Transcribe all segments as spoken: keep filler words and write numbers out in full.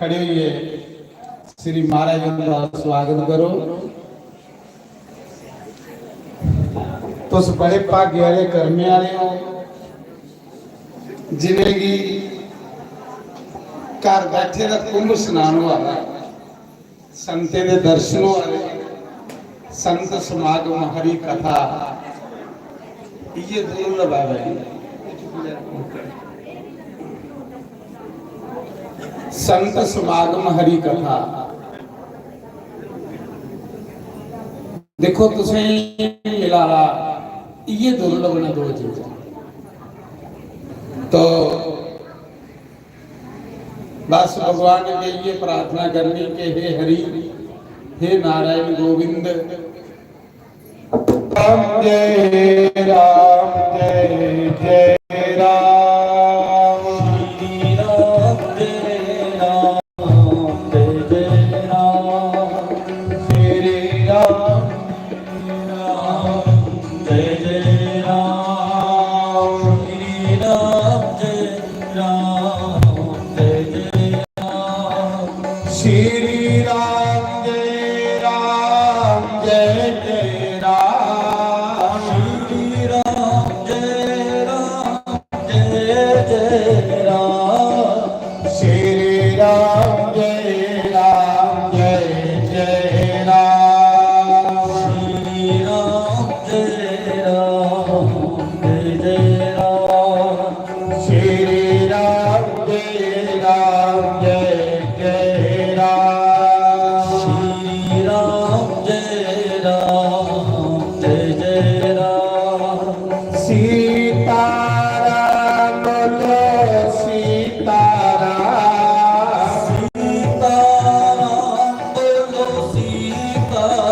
खड़े होइयै श्री महाराज हुंदा स्वागत करो। तुस बड़े भाग्य आह्ले, कर्मे आह्ले हो, जिनेंगी घर बैठे दा कुंभ स्नान होआ दा, संतें दे दर्शन होआ दे, संत समागम, हरि कथा, इ'यै दुर्लभ ऐ भाई। संत समागम, हरि कथा। देखो, तुसें मिला दा, इ'यै दुर्लभ न दो चीजां। तो बस भगवान अग्गें इ'यै प्रार्थना करनी कि हे हरि, हे नारायण गोविंद, राम जय राम जय जय राम। श्री राम जय राम जय जय राम। श्री राम जय जय राम। श्री राम जय राम जय जय राम। श्री राम जय राम जय जय राम। श्री राम जय राम जय जय राम। श्री राम जय राम जय जय राम। श्री राम जय राम जय जय राम। श्री राम जय राम जय जय राम। श्री राम जय राम जय जय राम। सीताराम बोलो सीताराम। सीताराम बोलो सीताराम।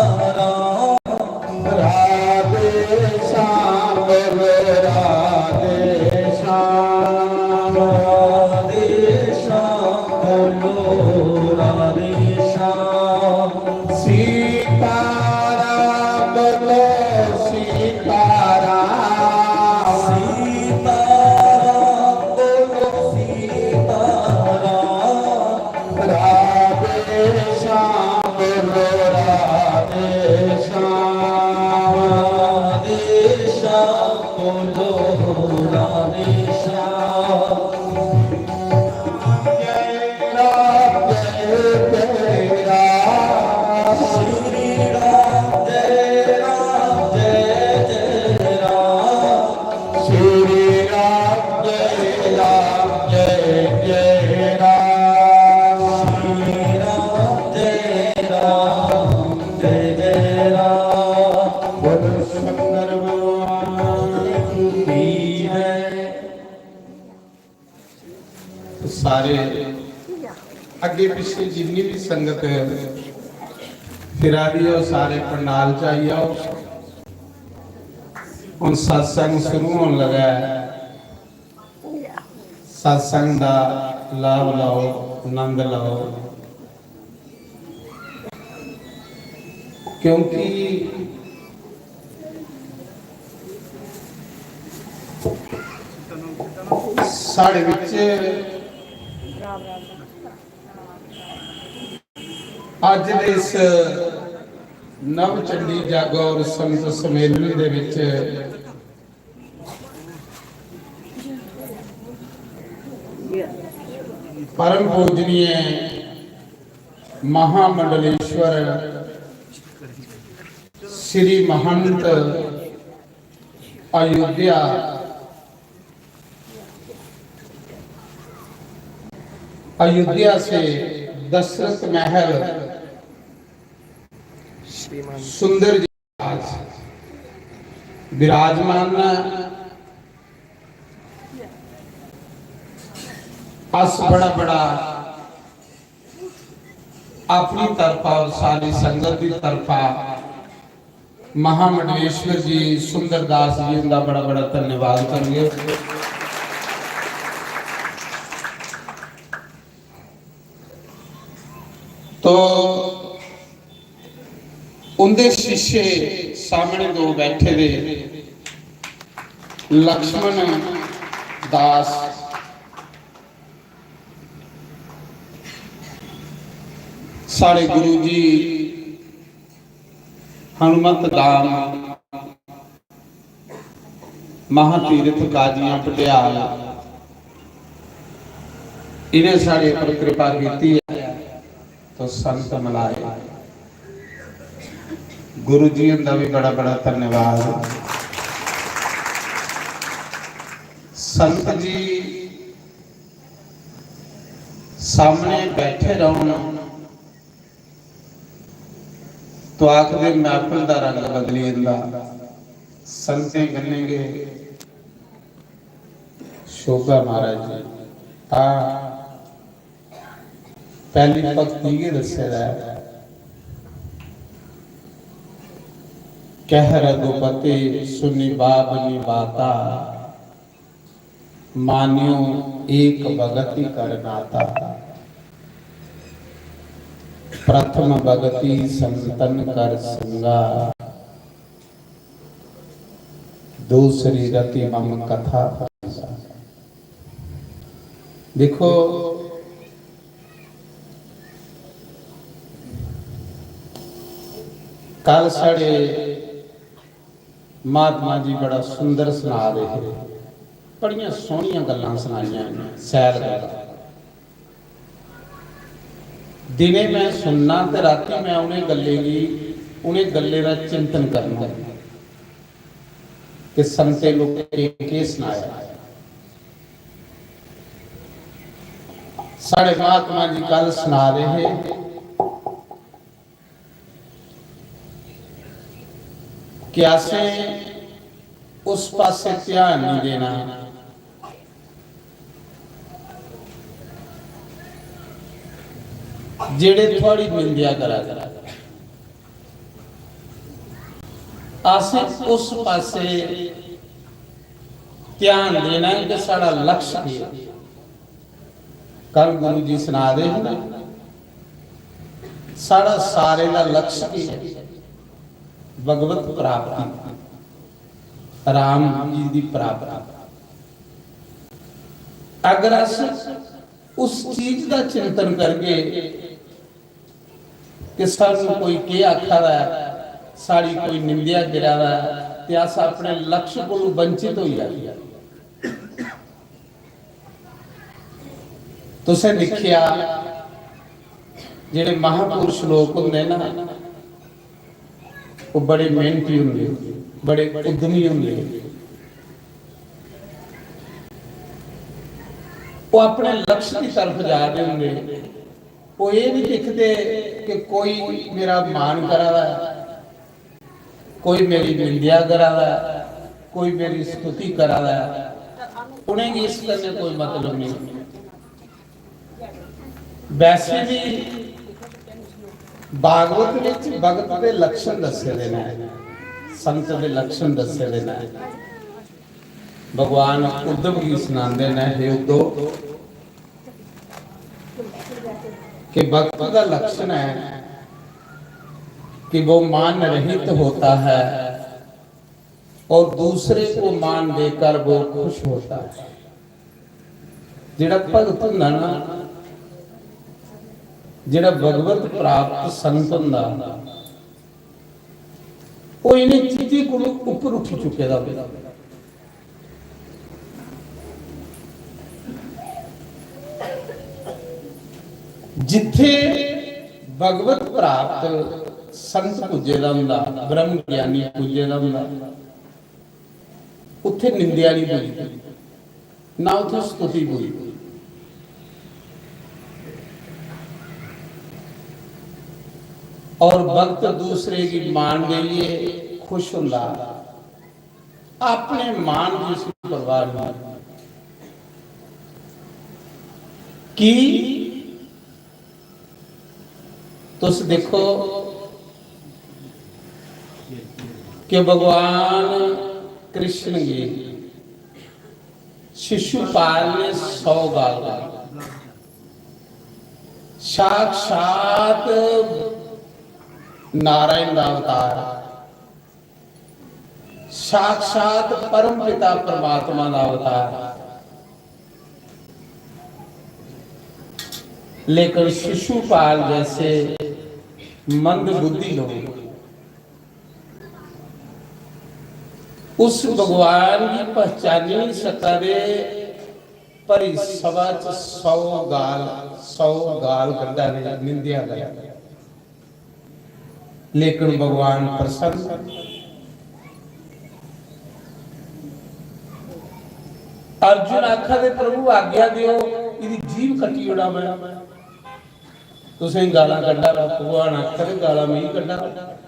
राधे श्याम बोलो राधे श्याम। राधे श्याम बोलो राधे श्याम। सीताराम बोलो सीताराम। सीताराम बोलो सीताराम। राधे श्याम बोलो राधे श्याम। राधे श्याम बोलो राधे श्याम। जय राम जय जय राम। श्री राम जय राम जय जय राम। श्री राम जय राम जय जय राम। श्री राम जय राम जय जय राम। बोलो शंकर भगवान की जय। सारे अग्गे पिछे जिन्नी भी संगत फिरा दी हो, सारे पंडाल च आई जाओ। हुन सत्संग शुरू होन लगा है। सत्संग दा लाभ लाओ, आनंद लाओ, क्योंकि साढ़े विच अज्ज दे इस नव चंडी जागो और संत सम्मेलन दे विच परम पूजनीय महामंडलेश्वर श्री महंत अयोध्या, अयोध्या से दशरथ महल सुंदर जी महाराज विराजमान न। अस बड़ा बड़ा अपनी तरफा और सारी संगत की तरफा महामंडलेश्वर जी सुंदरदास जी उनका बड़ा बड़ा धन्यवाद करिए। तो उंदे शिष्य सामने दो बैठे दे लक्ष्मण दास, साढ़े गुरु जी हनुमत धाम महातीर्थ काजियां पटियाल, इन्हें साढ़े पर कृपा कीती है, तो संत मिलाए। गुरु जी हुंदा भी बड़ा बड़ा धन्यवाद। संत जी सामने बैठे रौहन तो आखदे महफल दा रंग बदली जंदा। संतें कन्नै गै शोभा महाराज जी। तां पैह्ली भक्ति गै दस्से दा ऐ, कह रघुपति सुनि बाबनि बाता, मान्यो एक भगति कर नाता। प्रथम भगति संतन कर संगा, दूसरी रति मम कथा। देखो, कल साढ़े महात्मा जी बड़ा सुंदर सना दे हे, बड़ियां सोहनियां गल्लां सनाइयां इ'नें, सैल गल्लां। दिनें मैं सुनना ते रातीं मैं उ'नें गल्लें गी, उ'नें गल्लें दा चिंतन करना कि संतें लोकें केह् सनाया। साढ़े महात्मा जी कल सना दे हे कि असें उस पासे ध्यान नहीं देना जेड़े थुआड़ी निंदेआ करा दे। असें उस पासे ध्यान देना है कि साढ़ा लक्ष्य केह् है। कल गुरु जी सना दे हे ना, साढ़ा सारे दा लक्ष्य केह् है? भगवत प्राप्ति, राम जी दी प्राप्ति। अगर अस उस चीज दा चिंतन करगे कि सानू कोई केह् आखा दा ऐ, साढ़ी कोई निंदेआ करा दा ऐ, ते अस अपने लक्ष्य कोलू वंचित होई जागे। तुसें दिक्खेआ, जेह्ड़े महापुरुष लोक होंदे ना, ओह् बड़े मेहनती होंदे, बड़े उद्यमी होंदे। ओह् अपने लक्ष्य की तरफ जा रहे होंदे। ओह् एह् नहीं दिखदे कि कोई मेरा मान करा दा ऐ, कोई मेरी निंदेआ करा दा ऐ, कोई मेरी स्तुति करा दा ऐ। उ'नेंगी इस कन्नै कोई मतलब नहीं। वैसे भी भागवत विच भगत दे लक्षण दस्से दे न, संत दे लक्षण दस्से दे न। भगवान उद्धव गी सनांदे न, हे उद्धव, कि भक्त दा लक्षण है कि वो मान रहित होता है और दूसरे को मान देकर वो खुश होता है। जेड़ा भगत होंदा ना, जेड़ा भगवत प्राप्त संत होंदा, वो इन्हें चीजें को ऊपर उठी चुके दा होंदा। जिथे भगवत प्राप्त संत पुज्जे दा हुंदा, ब्रह्म ज्ञानी पुज्जे दा हुंदा, उत्थे निंदेआ नहीं पुजदी, ना उत्थे स्तुति पुजदी। और भक्त दूसरे की मान देइए खुश हुंदा, अपने मान की उसकी परवाह नहीं। कि तुस देखो कि भगवान कृष्ण गी शिशुपाल ने सौ गाल करी, साक्षात नारायण का अवतार, साक्षात परम पिता परमात्मा का अवतार। लेकिन शिशुपाल जैसे मंद बुद्धि लोग उस भगवान गी पहचानी नहीं सका दे। भरी सभा च सौ गाल, सौ गाल कड्ढा दे, निंदेआ करा दे। लेकिन भगवान प्रसन्न। अर्जुन आखा दे, "प्रभु, आज्ञा देओ, इदी जीभ कट्टी ओड़ा मैं।" तुसें गालां कड्ढा दा, भगवान आखा दे, "गालां मिगी कड्ढा दा,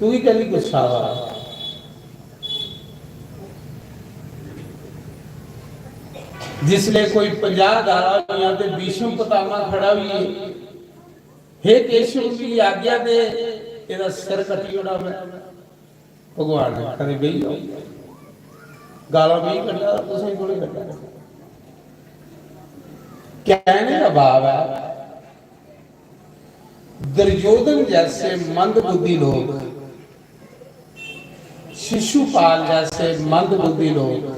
तुगी कैली गुस्सा आवा दा?" जिसले कोई पंजाह गालां होइयां ते भीष्म पितामह खड़ा होइयै, "हे केशव, मिगी आज्ञा दे, एदा सिर कट्टी ओड़ा मैं।" भगवान ने आखा दे, "बेही जाओ, गालां मिगी कड्ढा दा, तुसें थोड़ी कड्ढा दा।" कहने का भाव है, दुर्योधन जैसे मंदबुद्धि लोग, शिशुपाल जैसे मंदबुद्धि लोग,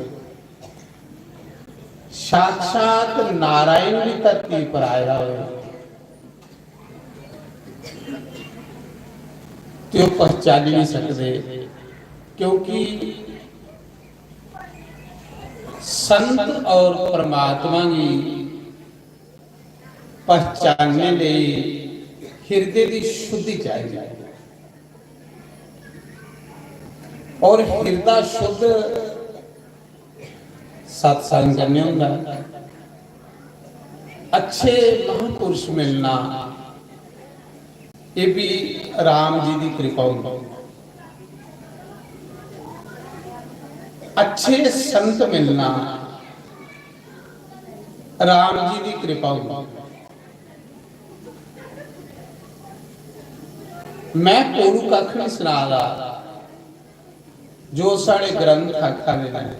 साक्षात नारायण भी धरती पर आया हो, ते ओह् पहचानी नहीं सकते, क्योंकि संत और परमात्मा गी पहचानने लेई हिरदे दी शुद्धि चाहिदी। और हिरदा शुद्ध सत्संग कन्नै होंदा ऐ। अच्छे महापुरुष मिलना, एह् भी राम जी दी कृपा होंदी। अच्छे संत मिलना राम जी दी कृपा होंदी। मैं कोलू कक्ख नहीं सना दा, जो साढ़े ग्रंथ आखा दे न,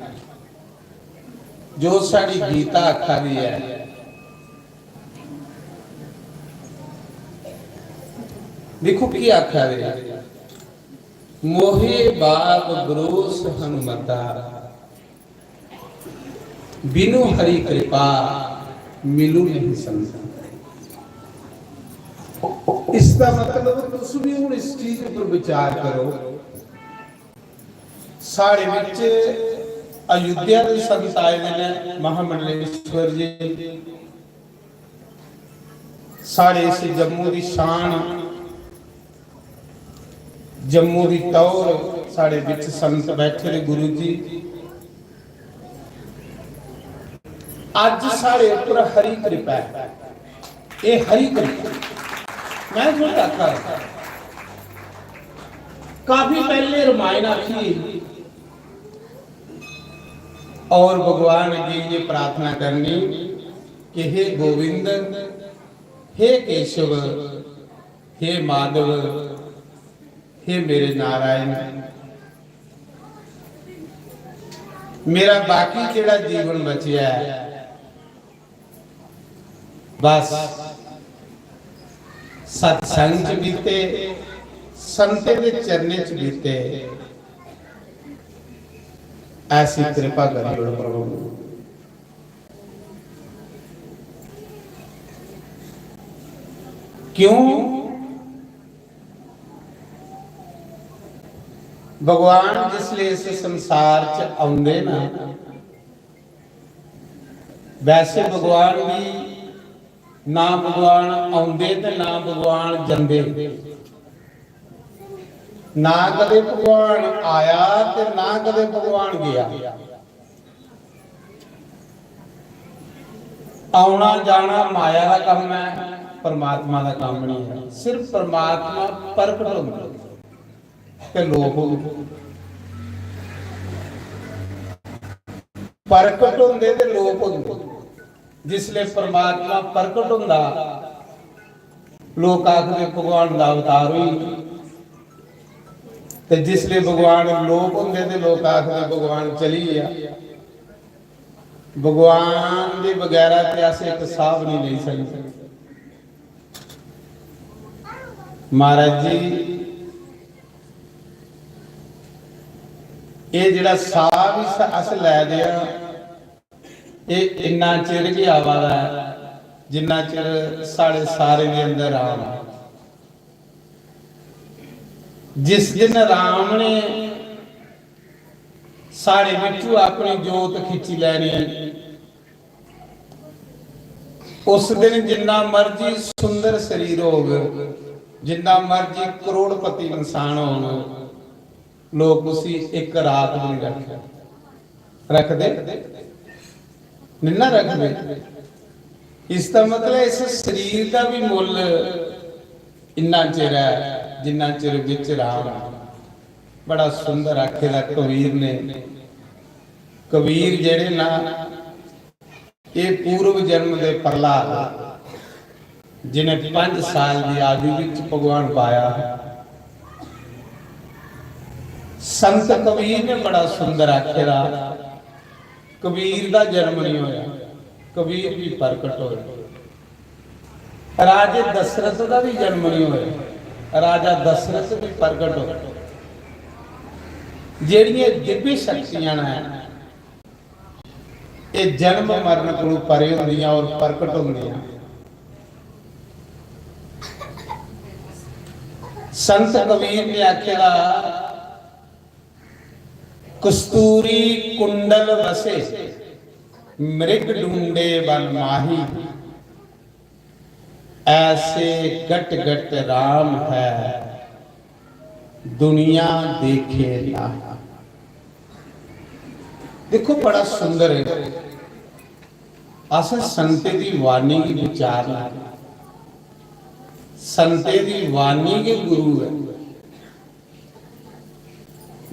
जो साढ़ी गीता आखा दी है, दिक्खो की आखा दे, "मोहे बाप ब्रोस हनुमता, बिनु हरि कृपा मिलू नहीं संता।" इसका मतलब तुस भी हुन इस चीज पर विचार करो। साढ़े विच अयोध्या दे संत आए दे ने, महामंडलेश्वर जी, साढ़े इस जम्मू दी शान, जम्मू दी टौहर, साढ़े विच संत बैठे दे गुरु जी। अज्ज साढ़े उपर हरी कृपा है, ये हरी कृपा। मैं जो आखा, काफी पहले रामायण आखी, और भगवान अगे ये प्रार्थना करनी कि हे गोविंद, हे केशव, हे माधव, हे मेरे नारायण, मेरा बाकी जेड़ा जीवन बचया है, बस सत्संग च बीते, संतें दे चरणें च बीते, ऐसी कृपा करी ओड़ प्रभु। क्यों? भगवान जिसले इस संसार च औंदे ना, वैसे भगवान भी ना भगवान औंदे ते ना भगवान जंदे, ना कदे भगवान आया ते ना कदे भगवान गया। औना जाना माया दा कम्म ऐ, परमात्मा दा कम्म नहीं है। सिर्फ परमात्मा प्रकट होंदा ते लोप होंदे, प्रकट होंदे ते लोप होंदे। जिसले परमात्मा प्रकट होंदा, लोक आखदे भगवान दा अवतार होई गेआ। ते जिसले भगवान लोप होंदे ते लोक आखदे भगवान चली गेआ। भगवान दे बगैरा ते अस इक साह बी नहीं लेई सकदे। महाराज जी, एह् जेह्ड़ा साह बी स-, अस लै दे आं, एह् इन्ना चिर गै आवा दा ऐ, जिन्ना चिर साढ़े सारे दे अंदर राम ऐ। जिस दिन राम ने साढ़े बिच्चू अपनी जोत खिच्ची लैनी, उस दिन जिन्ना मर्जी सुंदर शरीर होग, जिन्ना मर्जी करोड़पति इंसान होग, लोक उसी इक रात भी नहीं रखदे। रखदे? नहीं ना रखदे। इसदा मतलब इस शरीर दा भी मुल्ल इन्ना चिर ऐ जिन्ना चिर बिच राम ऐ। बड़ा सुंदर आखे दा कबीर ने। कबीर जेह्ड़े ना, ये पूर्व जन्म दे प्रहलाद, जिन्हें पंज साल दी आयु विच भगवान पाया। संत कबीर ने बड़ा सुंदर आखे दा, कबीर दा जन्म नहीं होया, कबीर भी प्रकट होया। राजे दशरथ दा भी जन्म नहीं होया, राजा दशरथ भी प्रकट होया। जेड़ियां दिव्य शक्तियां न, ये जन्म मरण कोलों परे होंदियां और प्रकट होंदियां। संत कबीर ने आखे दा, "कस्तूरी कुंडल बसे, मृग ढूंढे वन माही, ऐसे गट गट राम है, दुनिया देखे ना।" देखो, बड़ा सुंदर है। अस संते दी वाणी गी विचारना, संते दी वाणी गै गुरु है।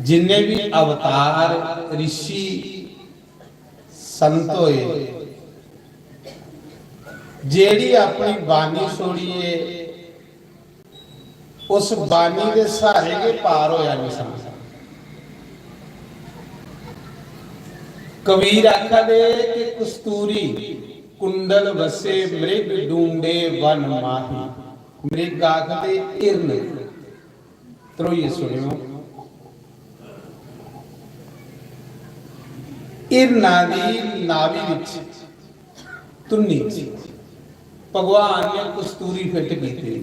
जिन्ने भी अवतार, ऋषि, संत होए, जेड़ी अपनी बाणी छोड़िए उस बाणी दे सहारे गै पार होया इंसान। कबीर आखा दे कि "कस्तूरी कुंडल बसे, मृग ढूंढे वन माही।" मृग आखदे हिरन, ध्रोइयै सुनेओ। हिरना दी नाभि विच, धुन्नी च, भगवान ने कस्तूरी फिट कीती।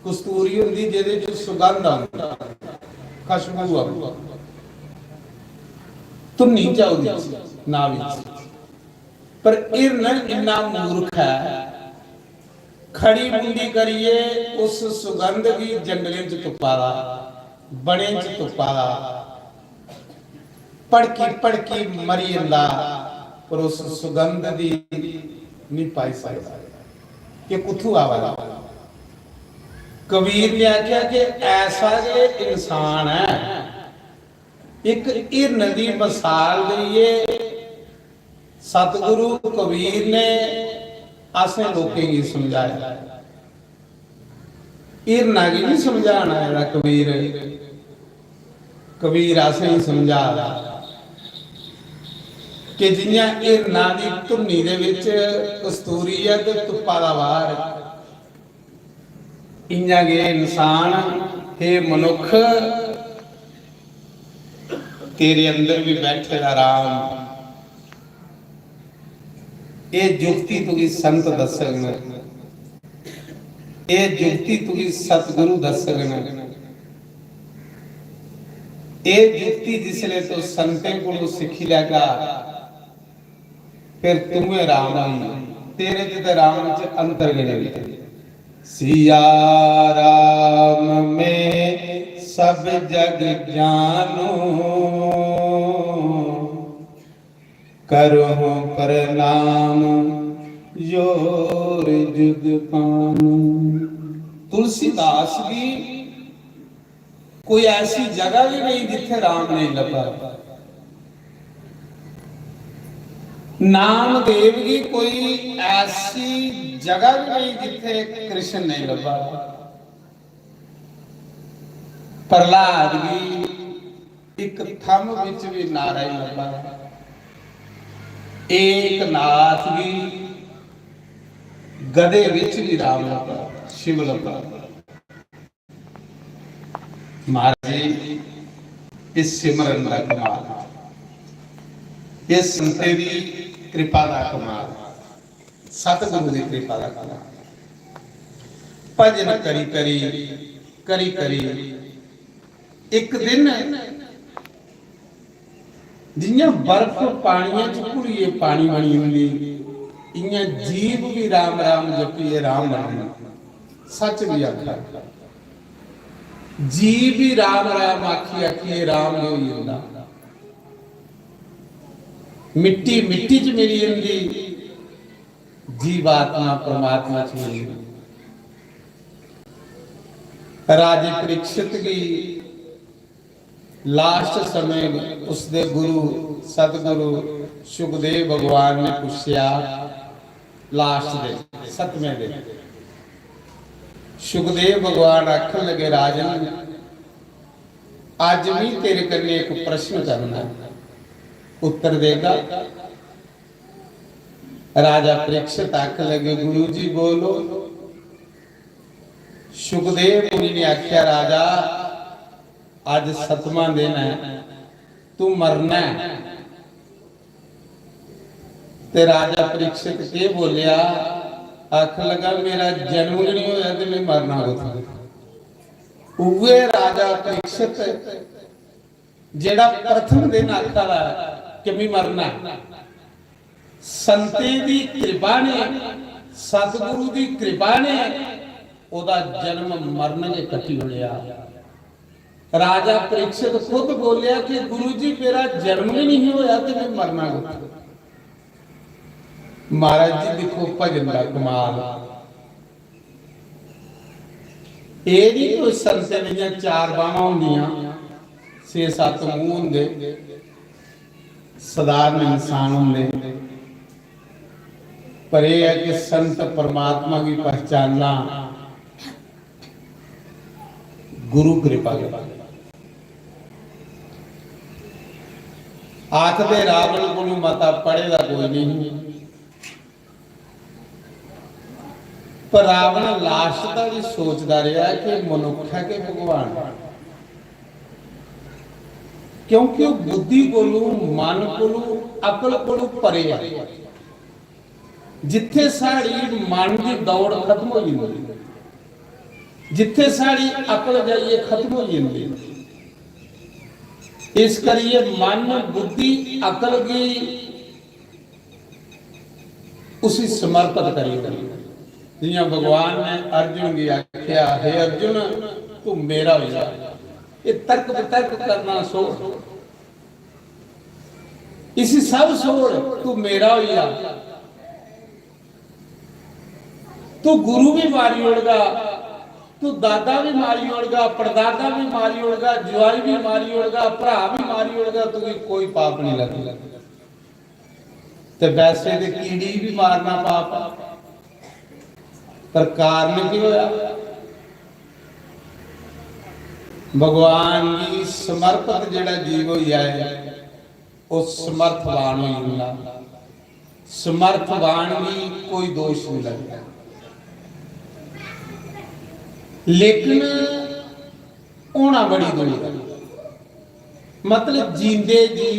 कस्तूरी होंदी जेह्दे च सुगंध आंदा, खुशबू आंदी। धुन्नी च आंदी, नाभि च। पर हिरन इन्ना मूर्ख ऐ, खड़ी मुंडी करियै उस सुगंध गी जंगलें च तुप्पा दा, बनें च तुप्पा दा, भड़की भड़की मरी जंदा, पर उस सुगंध दी नहीं पाई सकदा कि कुत्थू आवा दा। कबीर ने आखेआ कि ऐसा गै इंसान ऐ, इक हिरन दी मसाल देइयै सतगुरु कबीर ने असें लोकें गी समझाया। हिरना गी नहीं समझाना ऐ कबीर, कबीर असें गी समझा दा कि जियां हिरना दी धुन्नी दे विच कस्तूरी ऐ ते तुप्पा दा बाहर, इयां गै इंसान, हे मनुख, तेरे अंदर भी बैठे दा राम। एह जुक्ति तुगी संत दस्सग न, एह जुक्ति तुगी सतगुरु दस्सग न। एह जुक्ति जिसले तू संतें कोलों सीखी लैगा, फिर तूं गै राम होई, तेरे च ते राम च अंतर गै नहीं। सिया राम में सब जग जानो, करहूं प्रणाम जोर जुग पानो। तुलसीदास भी कोई ऐसी जगह भी नहीं जिथे राम नहीं लब्भा। नामदेव गी कोई ऐसी जगह भी नहीं जिथे कृष्ण नहीं लब्भा। प्रहलाद गी इक थंभ विच भी नारायण लब्भा। एकनाथ गी गधे विच भी राम लब्भा, शिव लब्भा। महाराज जी, इस सिमरन दा कमाल, इस संते दी कृपा दा कमाल। सतगुरु दी कृपा दा कला। भजन करी करी, करी करी, इक दिन जि'यां बर्फ पानियै च घुलियै पानी बनी जंदी, इ'यां जीव बी राम राम जपियै राम बनी जंदी। सच बी आखा, जीव बी राम राम आखी आखियै राम गै होई जंदा। मिट्टी मिट्टी च मिली जंदी, जीवात्मा परमात्मा च मिली जंदी। राजे परीक्षित गी लास्ट समय उसदे गुरु सतगुरु सुखदेव भगवान ने पुच्छेआ, लास्ट दे, सतमें दे, सुखदेव भगवान आखन लगे, "राजन, अज्ज मी तेरे कन्नै इक प्रश्न करना, उत्तर देगा?" राजा परीक्षित आखन लगे, "गुरु जी, बोलो।" सुखदेव मुनि ने आख्या, "राजा, अज सतवां दिन है, तू मरना है।" ते राजा परीक्षित के बोलिया, आखन लगा, "मेरा जन्म गै नहीं होया ते मैं मरना कुत्थों?" उए राजा परीक्षित जेड़ा प्रथम दिन आखा दा कि मैं मरना है, संतें दी कृपा ने, सतगुरु दी कृपा ने ओदा जन्म मरण गै कट्टी ओड़ेआ। राजा परीक्षित खुद बोलिया कि "गुरु जी, मेरा जन्म ही नहीं होया ते मैं मरना कुत्थै?" महाराज जी, दिक्खो भजन दा कमाल। एह् नहीं कोई संतें दियां चार बांह्मां होंदियां, छे सत्त मूंह होंदे, साधारण इंसान होंदे, पर एह् है कि संत परमात्मा गी पहचानना गुरु कृपा कन्नै। आखदे रावण कोलू मता पढ़े दा कोई नहीं, पर रावण लास्ट दा भी सोचदा रेहा कि मनुक्ख है कि भगवान है, क्योंकि ओह् बुद्धि कोलू, मन कोलू, अकल कोलू परे है। जित्थे साढ़ी मन दी दौड़ खत्म होई जंदी, जित्थे साढ़ी अकल जाइयै खत्म होई जंदी, इस करियै मन, बुद्धि, अकल गी उसी समर्पित करी ओड़ो। जियां भगवान ने अर्जुन गी आख्या, "हे अर्जुन, तू मेरा हो जा।" ये तर्क वितर्क करना छोड़, इसी सब छोड़, तू मेरा हो जा। तू गुरु भी मारी ओड़गा, तू दादा भी मारी ओड़गा, परदादा भी मारी ओड़गा, जुआई भी मारी ओड़गा, भरा भी मारी ओड़गा, तुगी कोई पाप नहीं लगेगा। ते वैसे ते कीड़ी भी मारना पाप है, पर कारण की होया? भगवान गी समर्पित जेड़ा जीव होई जाए, ओह् समर्थवान होई जंदा। समर्थवान गी कोई दोष नहीं लगदा, लेकिन होना बड़ी दूर है। मतलब जींदे जी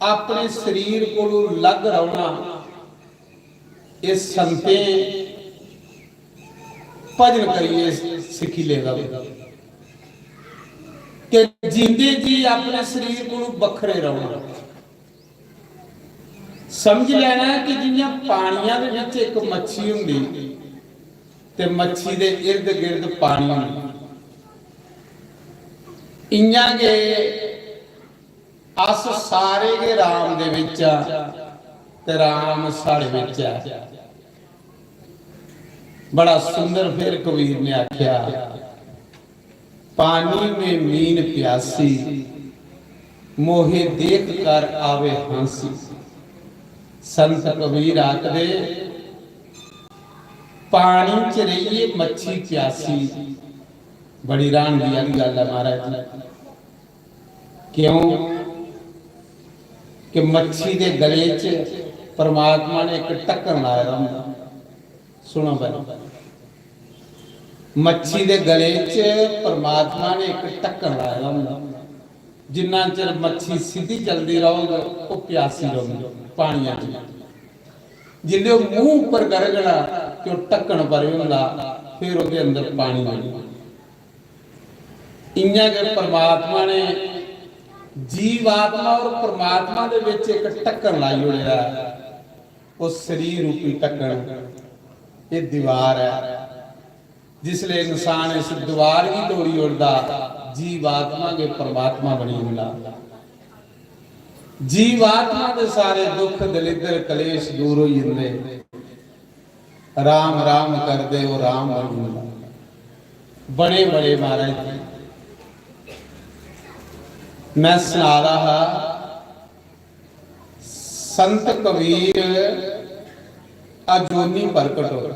अपने शरीर कोलों अलग रौहना, इस संतें भजन करियै सिक्खी लेदा होंदा कि जींदे जी अपने शरीर कोलों बक्खरे रौहना। समझ लैना कि जियां पानिया दे विच इक मच्छी होंदी ते मच्छी दे इर्द गिर्द पानी होंदा, इयां गै अस सारे गै राम दे विच आ ते राम साढ़े विच ऐ। बड़ा सुंदर फिर कबीर ने आख्या, "पानी में मीन प्यासी, मोहे देख कर आवे हांसी।" संत कबीर आखदे, पानी च रेहिए मच्छी प्यासी। बड़ी राहनगी आह्ली गल्ल ऐ महाराज जी। क्यों कि मच्छी दे गले च परमात्मा ने इक ढक्कन लाए दा होंदा। सुनो भाई, मच्छी दे गले च परमात्मा ने इक ढक्कन लाए दा होंदा। जिन्ना चिर मच्छी सिद्धी चलदी रौहग, ओह् प्यासी रौहग पानिया च। जिसलै ओह् मूंह उप्पर करग ना, ते ओह् ढक्कन परे होंदा, फिर ओह्दे अंदर पानी बनी। इ'यां गै परमात्मा ने जीवात्मा और परमात्मा दे बिच इक ढक्कन लाई ओड़ेआ ऐ। ओह् शरीर रूपी ढक्कन, एह् दीवार ऐ। जिसलै इंसान इस दीवार गी तोड़ी ओड़दा, जीवात्मा गै परमात्मा बनी जंदा। जीवात्मा दे सारे दुख, दलिद्र, कलेश दूर होई जंदे। राम राम करदे ओह् राम बनी जंदा। बड़े बड़े महाराज जी, मैं सना दा हा, संत कबीर अजोनी प्रकट होए।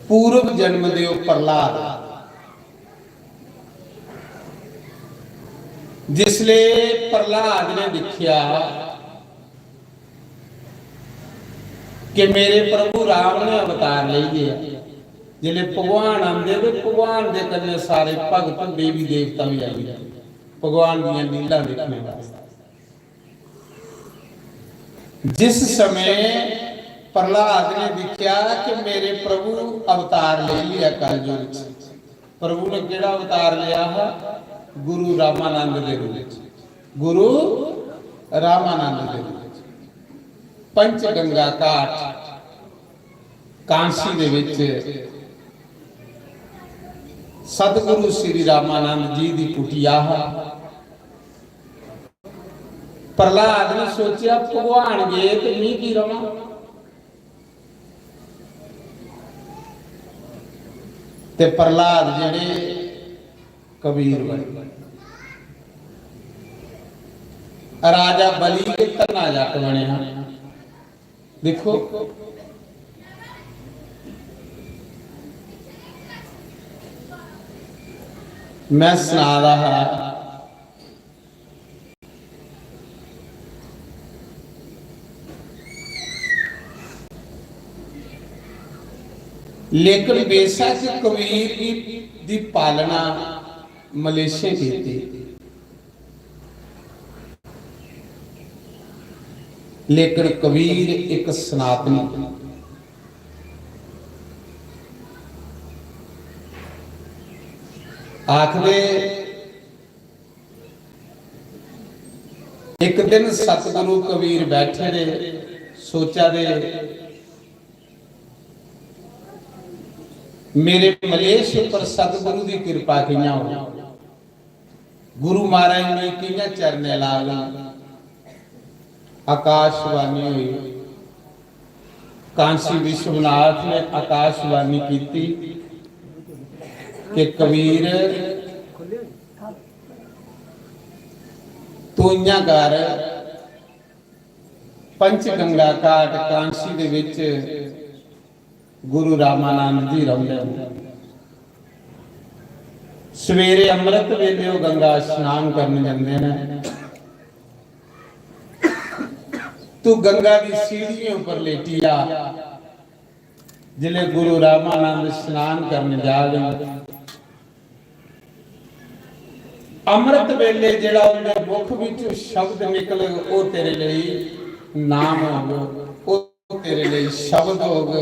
पूर्व जन्म दे ओह् प्रहलाद। जिसले प्रहलाद ने दिक्खेआ कि मेरे प्रभु राम ने अवतार लेई लिया, जिसले भगवान आंदे ते भगवान दे कन्नै सारे भगत, देवी देवता भी आई गए भगवान दियां लीला दिक्खने वास्ते। जिस समय प्रहलाद ने दिक्खेआ कि मेरे प्रभु अवतार लेई लिया कलयुग च, प्रभु ने केड़ा अवतार लिया हा? गुरु रामानंद दे रूप च। गुरु रामानंद दे रूप च। पंच गंगा घाट कांसी दे विच सतगुरु श्री रामानंद जी दी कुटिया हा। प्रहलाद ने सोचेआ, "भगवान गे ते मी की रवां?" ते प्रहलाद जेह्ड़े कबीर बने, राजा बलि के धन्ना जट बने। दिक्खो, मैं सना दा हा, लेकिन बेशक कबीर दी, दी पालना मलेशियें कीती, लेकिन कबीर इक सनातनी। आखदे, इक दिन सतगुरु कबीर बैठे दे, सोचा दे, मेरे मलेश उपर सतगुरु दी किरपा कियां हो, गुरु महाराज ने कियां चरने लाग। आकाशवाणी हुई, कांसी विश्वनाथ ने आकाशवाणी की कि कबीर, तू इयां कर, पंच गंगा घाट कांसी दे विच गुरु रामानंद जी रौंह्दे न। सवेरे अमृत वेले ओह् गंगा स्नान करन जंदे न। तू गंगा दी सीढ़ियें उप्पर लेटी जा। जिसले गुरु रामानंद स्नान करन जाग, अमृत वेले जेड़ा उंदे मुख विच शब्द निकलग, ओह तेरे लेई नाम होग, ओह तेरे लेई शब्द होग,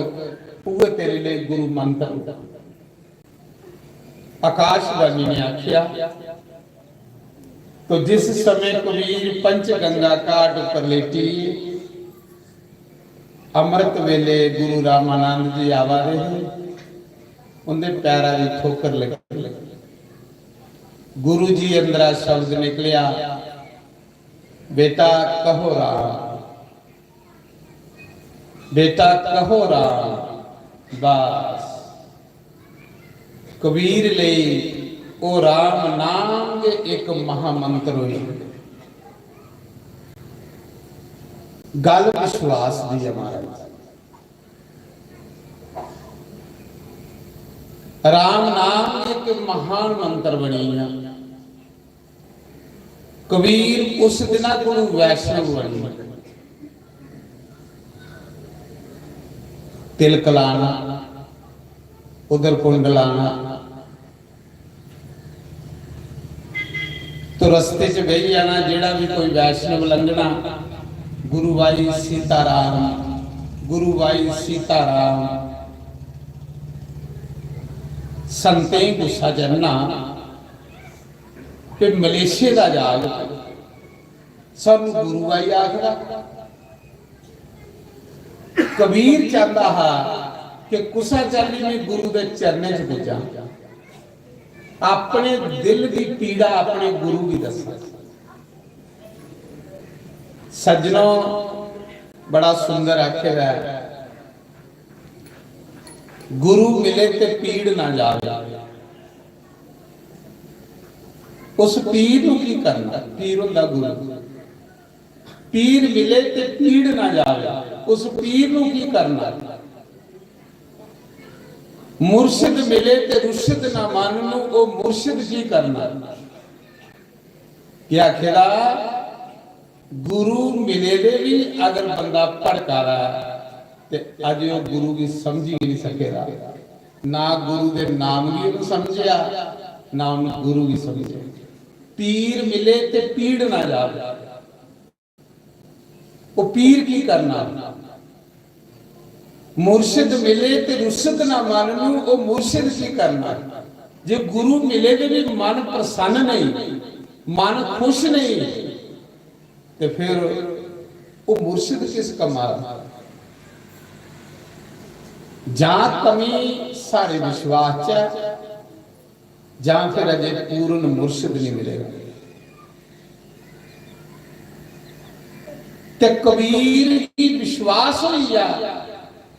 उह तेरे लेई गुरु मंत्र होग। आकाशवाणी ने आखिया, तो जिस समय कबीर पंच गंगा घाट पर लेटी, अमृत वेले गुरु रामानंद जी आवा रहे हैं, उनके पैरा की ठोकर लगी। गुरु जी अंदरा शब्द निकलिया, "बेटा कहो राम, बेटा कहो राम।" बस कबीर लेई ओ राम नाम गै एक महामंत्र होई। गल विश्वास दी है महाराज। राम नाम एक महान मंत्र बनी गया। कबीर उस दिना कोलू वैष्णव बनी। तिलक लाना, उधर कुंड लाना, तो रस्ते च बेही जाना, जेह्ड़ा बी कोई वैष्णव लंघना, "गुरु भाई सीताराम, गुरु भाई सीताराम।" संतें गी गुस्सा चढ़ना कि मलेशिया दा जाग सानू गुरु भाई आखदा। कबीर चांहदा हा कि कुसा चाल्ली में गुरु दे चरणें च पुज्जां, अपने दिल दी पीड़ा अपने गुरु गी दस्सां। सज्जनो, बड़ा सुंदर आखे दा ऐ, "गुरु मिले ते पीड़ ना जावे।" उस पीर नू की करना? पीर हुंदा गुरु। "पीर मिले ते पीड़ ना जावे।" उस पीर नू की करना? "मुर्शिद मिले ते रुशिद ना मन नू, ओ मुर्शिद की करना?" केह् आखे दा? गुरु मिले दे भी अगर बंदा भड़का दा ऐ ते अजे ओह् गुरु गी समझी गै नहीं सके दा। ना गुरु दे नाम गी उन्हें समझेआ, ना उन्हें गुरु गी समझेआ। "पीर मिले ते पीड़ ना जावे।" ओह् पीर की करना? "मुर्शिद मिले ते रुशिद ना मन नू, ओह् मुर्शिद की करना?" जे गुरु मिले ते भी मन प्रसन्न नहीं, मन खुश नहीं, ते फिर ओह् मुर्शिद किस कम्मा दा? जां कमी साढ़े विश्वास च ऐ, जां फिर अजे पूर्ण मुर्शिद नहीं मिलेगा। ते कबीर गी विश्वास होई गया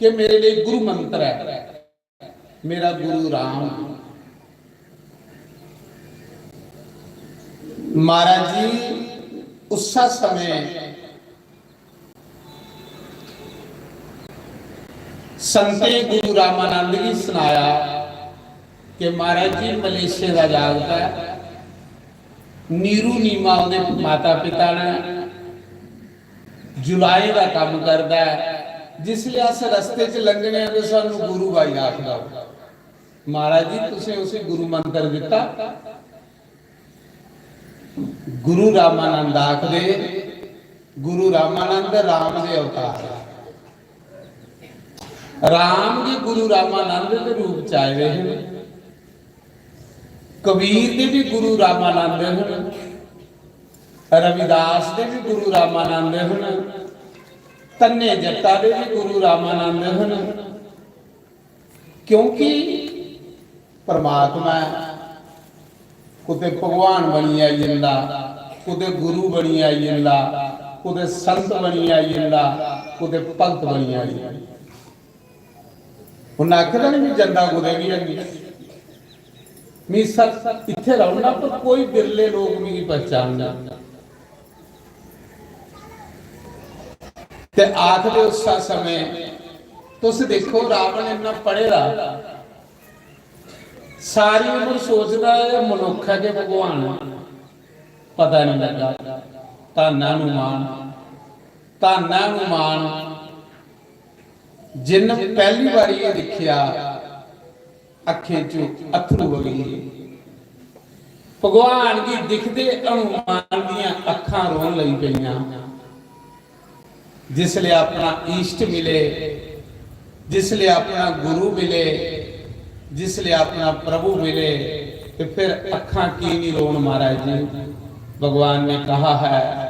कि मेरे लिए गुरु मंत्र है, मेरा गुरु राम। महाराज जी उस समय संतें गुरु रामानंद गी सनाया कि महाराज जी मलेशिया दा जागत ऐ, नीरू नीमा ओह्दे माता पिता ने, जुलाई दा कम्म करदा ऐ। जिसलै अस रस्ते च लंघने आं ते सानू गुरु भाई आखदा, "महाराज जी, तुसें उसी गुरु मंत्र दित्ता?" गुरु रामानंद आखदे, गुरु रामानंद राम दे अवतार। राम गे गुरु रामानंद दे रूप च आए दे हे। कबीर दे भी गुरु रामानंद हन, रविदास दे भी गुरु रामानंद हन, धन्ने जट्टा दे भी गुरु रामानंद हन। क्योंकि परमात्मा कुते भगवान बनियै आई जंदा, कुते गुरु बनियै आई जंदा, कुते संत बनियै आई जंदा, कुते भगत बनियै आई जंदा। उन्नै आखे दा नहीं, "मैं जंदा कुते भी है नहीं, मैं सत इत्थे रौह्ना, पर कोई बिरले लोग मिगी पहचानना।" ते आखदे उस समय, तुस देखो, रावण इन्ना पढ़े दा, सारी उम्र सोचदा ऐ मनुक्ख ऐ कि भगवान ऐ, पता नहीं लगा। धन्न ऐ हनुमान, धन्न ऐ हनुमान, जिन्न पहली बारी एह् दिक्खेआ, अक्खें चों अत्थरू बगी गे। भगवान गी दिखदे हनुमान दियां अक्खां रोन लगी पेइयां। जिसले अपना इष्ट मिले, जिसले अपना गुरु मिले, जिसले अपना प्रभु मिले, ते फिर अक्खां की नहीं रोन महाराज जी? भगवान ने कहा है,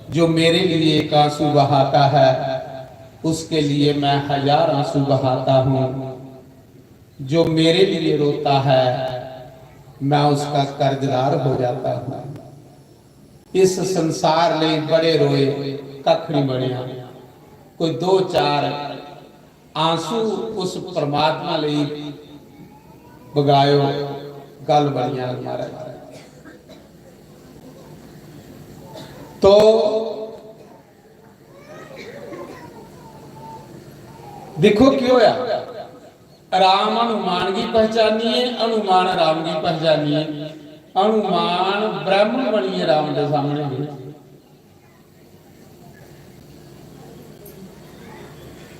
"जो मेरे लिए एक आंसू बहाता है, उसके लिए मैं हजार आंसू बहाता हूँ। जो मेरे लिए रोता है, मैं उसका कर्जदार हो जाता हूँ।" इस संसार ਲਈ बड़े रोए, कख नहीं बनिया। कोई दो चार आंसू उस परमात्मा ਲਈ बगायो, गल बनिया महाराज। तो देखो की होया, राम हनुमान गी पहचानिए, हनुमान राम गी पहचानिए। हनुमान ब्राह्मण बनिए राम दे सामने गए।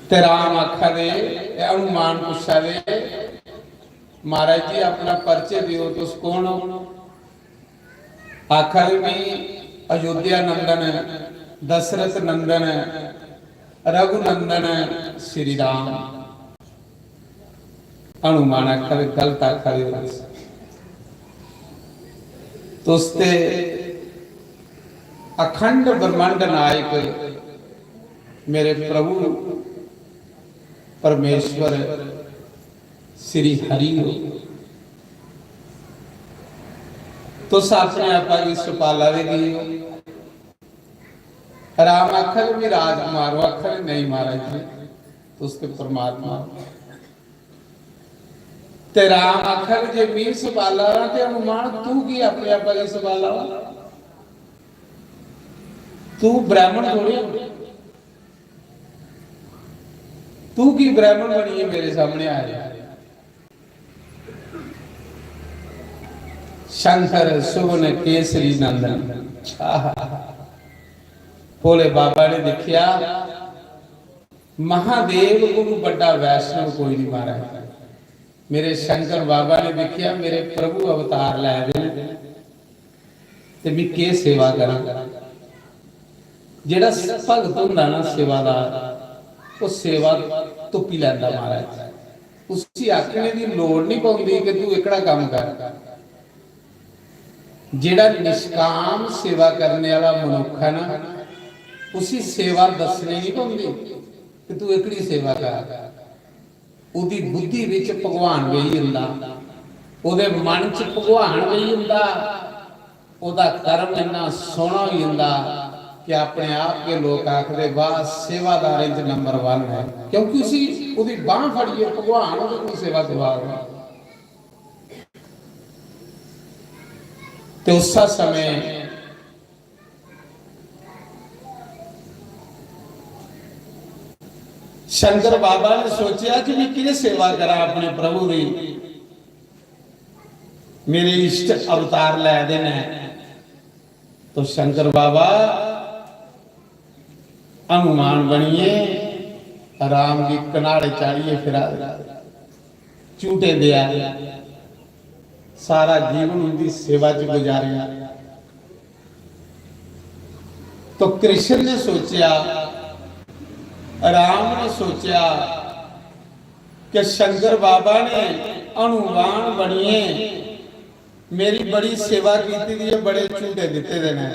ते राम आखा दे, ते हनुमान पुच्छा दे, "महाराज जी, अपना परिचय दियो, तुस कौन हो?" आखर भी अयोध्या नंदन, दशरथ नंदन, रघुनंदन श्री राम। हनुमान आखर गलत आखर। तुस ते अखंड ब्रह्मांड नायक मेरे प्रभु परमेश्वर श्री हरि हो। तुस अपने आपा गी सुपाला दे गे हो। राम आखन भी राजकुमार हो, आखन नहीं महाराज जी, तुस ते परमात्मा हो। ते राम आखन जे मी सुपाला हो ते हनुमान तू की अपने आपा गी सुपाला हो? तू ब्राह्मण थोड़ी हो। तू की ब्राह्मण बनिए मेरे सामने आया? शंकर सुवन केसरी नंदन। आहा। भोले बाबा ने देखिया, महादेव कोलू बड़ा वैष्णव कोई नहीं महाराज। मेरे शंकर बाबा ने देखिया, मेरे प्रभु अवतार लै दे न, ते मैं के सेवा करां? जेड़ा भगत होंदा ना सेवादार, वो सेवा तुप्पी लैंदा महाराज। उसी आखने दी लोड़ नहीं पौंदी कि तू एकड़ा काम कर। जेड़ा निष्काम सेवा करने वाला मनुख है ना, उसी सेवा दसनी नहीं पौंदी कि तू एकड़ी सेवा कर। ओदी बुद्धि विच भगवान बेही जंदा, ओदे मन च भगवान बेही जंदा, ओदा कर्म इन्ना सोहना होई जंदा कि अपने आप गै लोक आखदे, "वाह, सेवादारें च नंबर वन है।" क्योंकि उसी, ओदी बांह फड़ियै भगवान ओदे कोल सेवा करवा दे। ते उस समय शंकर बाबा ने सोचेआ कि मैं कि'यां सेवा करां अपने प्रभु दी, मेरे इष्ट अवतार लै दे न। तो शंकर बाबा हनुमान बनिए राम गी कनाड़े चाढ़िए फिरा दे, झूटे देआ दे, सारा जीवन उंदी सेवा च गुजारेआ। तो कृष्ण ने सोचेआ, राम ने सोचेआ कि शंकर बाबा ने हनुमान बनिए मेरी बड़ी सेवा कीती दी है, बड़े झूटे दिते दे ने।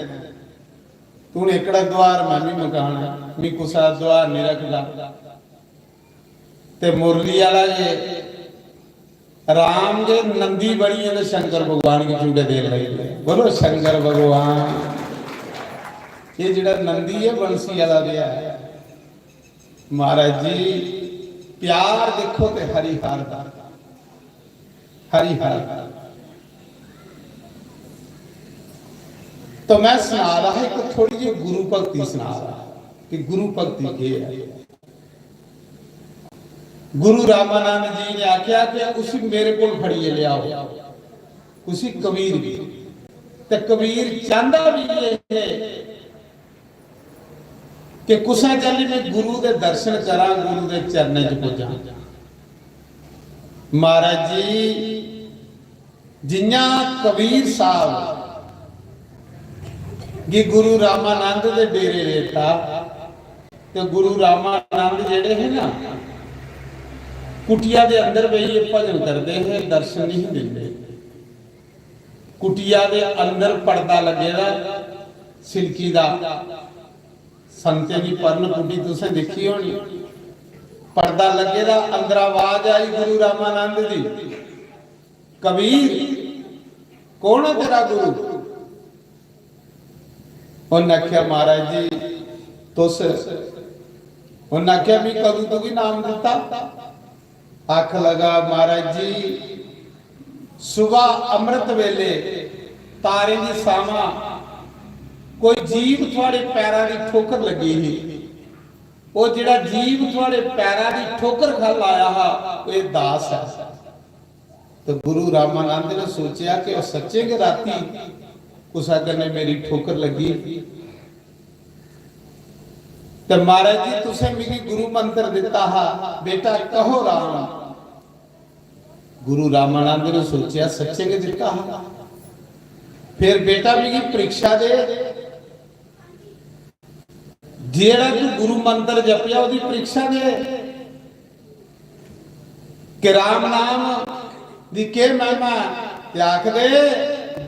तू एकड़ा द्वार मैं भी मकाना, मी कुसा द्वार नहीं रखदा। ते मुरली वाला जे राम जे नंदी बनिए ते शंकर भगवान की झूटे देन लगी पे। बोलो शंकर भगवान। ये जेड़ा नंदी है बंसी वाला जे है, महाराज जी, प्यार देखो ते हरि हर दा, हरि हर दा। तो मैं सुना रहा एक थोड़ी जी गुरु भक्ति सुना रहा कि गुरु भक्ति के है। गुरु रामानंद जी ने आख्या कि उसी मेरे को फड़िए ले आओ, उसी कबीर की। ते कबीर चाहता भी ये है कि कुसै चाल्ली मैं गुरु दे दर्शन करां, गुरु दे चरणें च पुज्जां। महाराज जी, जियां कबीर साहब गी गुरु रामानंद दे डेरे लेता, ते गुरु रामानंद जेड़े हे ना, कुटिया दे अंदर बेहियै भजन करदे हे, दर्शन नहीं दिंदे। कुटिया दे अंदर पर्दा लगे दा सिल्की दा, संतें दी परन कुटी तुसें दिक्खी होनी, पर्दा लगे दा, अंदर आवाज आई गुरु रामानंद दी, "कबीर, कौन है तेरा गुरु?" उन्हें आख्या, "महाराज जी, तुस।" उन्हें आख्या, "मी कदू तुगी नाम दिता?" आख लगा, "महाराज जी, सुबह अमृत वेले तारें दी सामा कोई जीव थुआड़े पैरां दी ठोकर लगी ही, ओह जेड़ा जीव थुआड़े पैरां दी ठोकर खा लाया हा, ओह एह दास है।" तो गुरु रामानंद ने सोचेआ कि ओह सच्चें गै राती कुसै कन्नै मेरी ठोकर लगी। ते महाराज जी, तुसें मिगी गुरु मंत्र दिता हा, "बेटा कहो राम।" गुरु रामानंद ने सोचेआ, सच्चें गै दिता हा। फिर बेटा मिगी परीक्षा दे, जेड़ा तू गुरु मंत्र जपेआ ओदी परीक्षा दे कि राम नाम दी केह महिमा ऐ। ते आखदे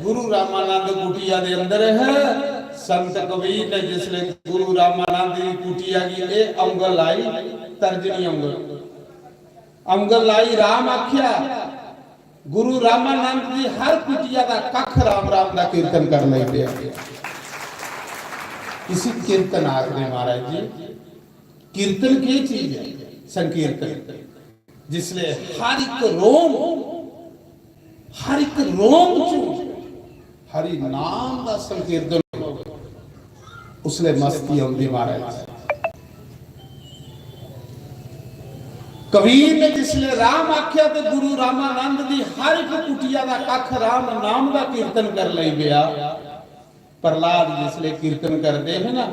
गुरु रामानंद कुटिया दे अंदर है। संत कबीर ने जिसले गुरु रामानंद दी कुटिया गी एह औंगल लाई, तर्जनी औंगल, औंगल लाई, राम आख्या, गुरु रामानंद दी हर कुटिया दा कख राम राम दा कीर्तन कर लई पेआ। इसी कीर्तन आखदे महाराज जी। कीर्तन केह चीज है? संकीर्तन। जिसले हर एक रोम, हर एक रोम चों हरि नाम दा संकीर्तन होवे, उसले मस्ती औंदी महाराज। कबीर ने जिसले राम आख्या ते गुरु रामानंद दी हर एक कुटिया दा कख राम नाम दा कीर्तन कर लई पेआ। प्रहलाद जिसले कीर्तन करदे हे ना,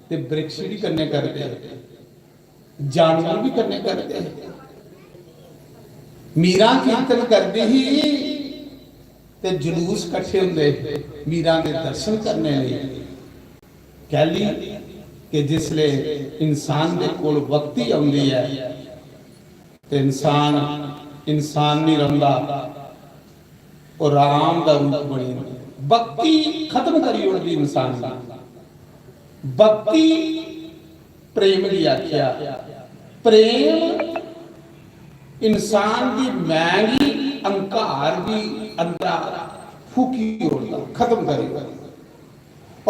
ते वृक्ष भी कन्ने करदे हे, जानवर भी कन्ने करदे हे। मीरा कीर्तन करदी ही ते जुलूस कट्ठे हुंदे मीरा दे दर्शन करने लेई। कैली कि जिसले इंसान दे कोल भक्ति औंदी ऐ ते इंसान इंसान नहीं रौंदा, ओह राम दा रूप बनी जंदा। भक्ति खत्म करी ओड़दी इंसान दी। भक्ति प्रेम गी आख्या। प्रेम इंसान दी मैं गी, अहंकार गी अंदरा फूकी ओड़दा, खत्म करी ओड़दा।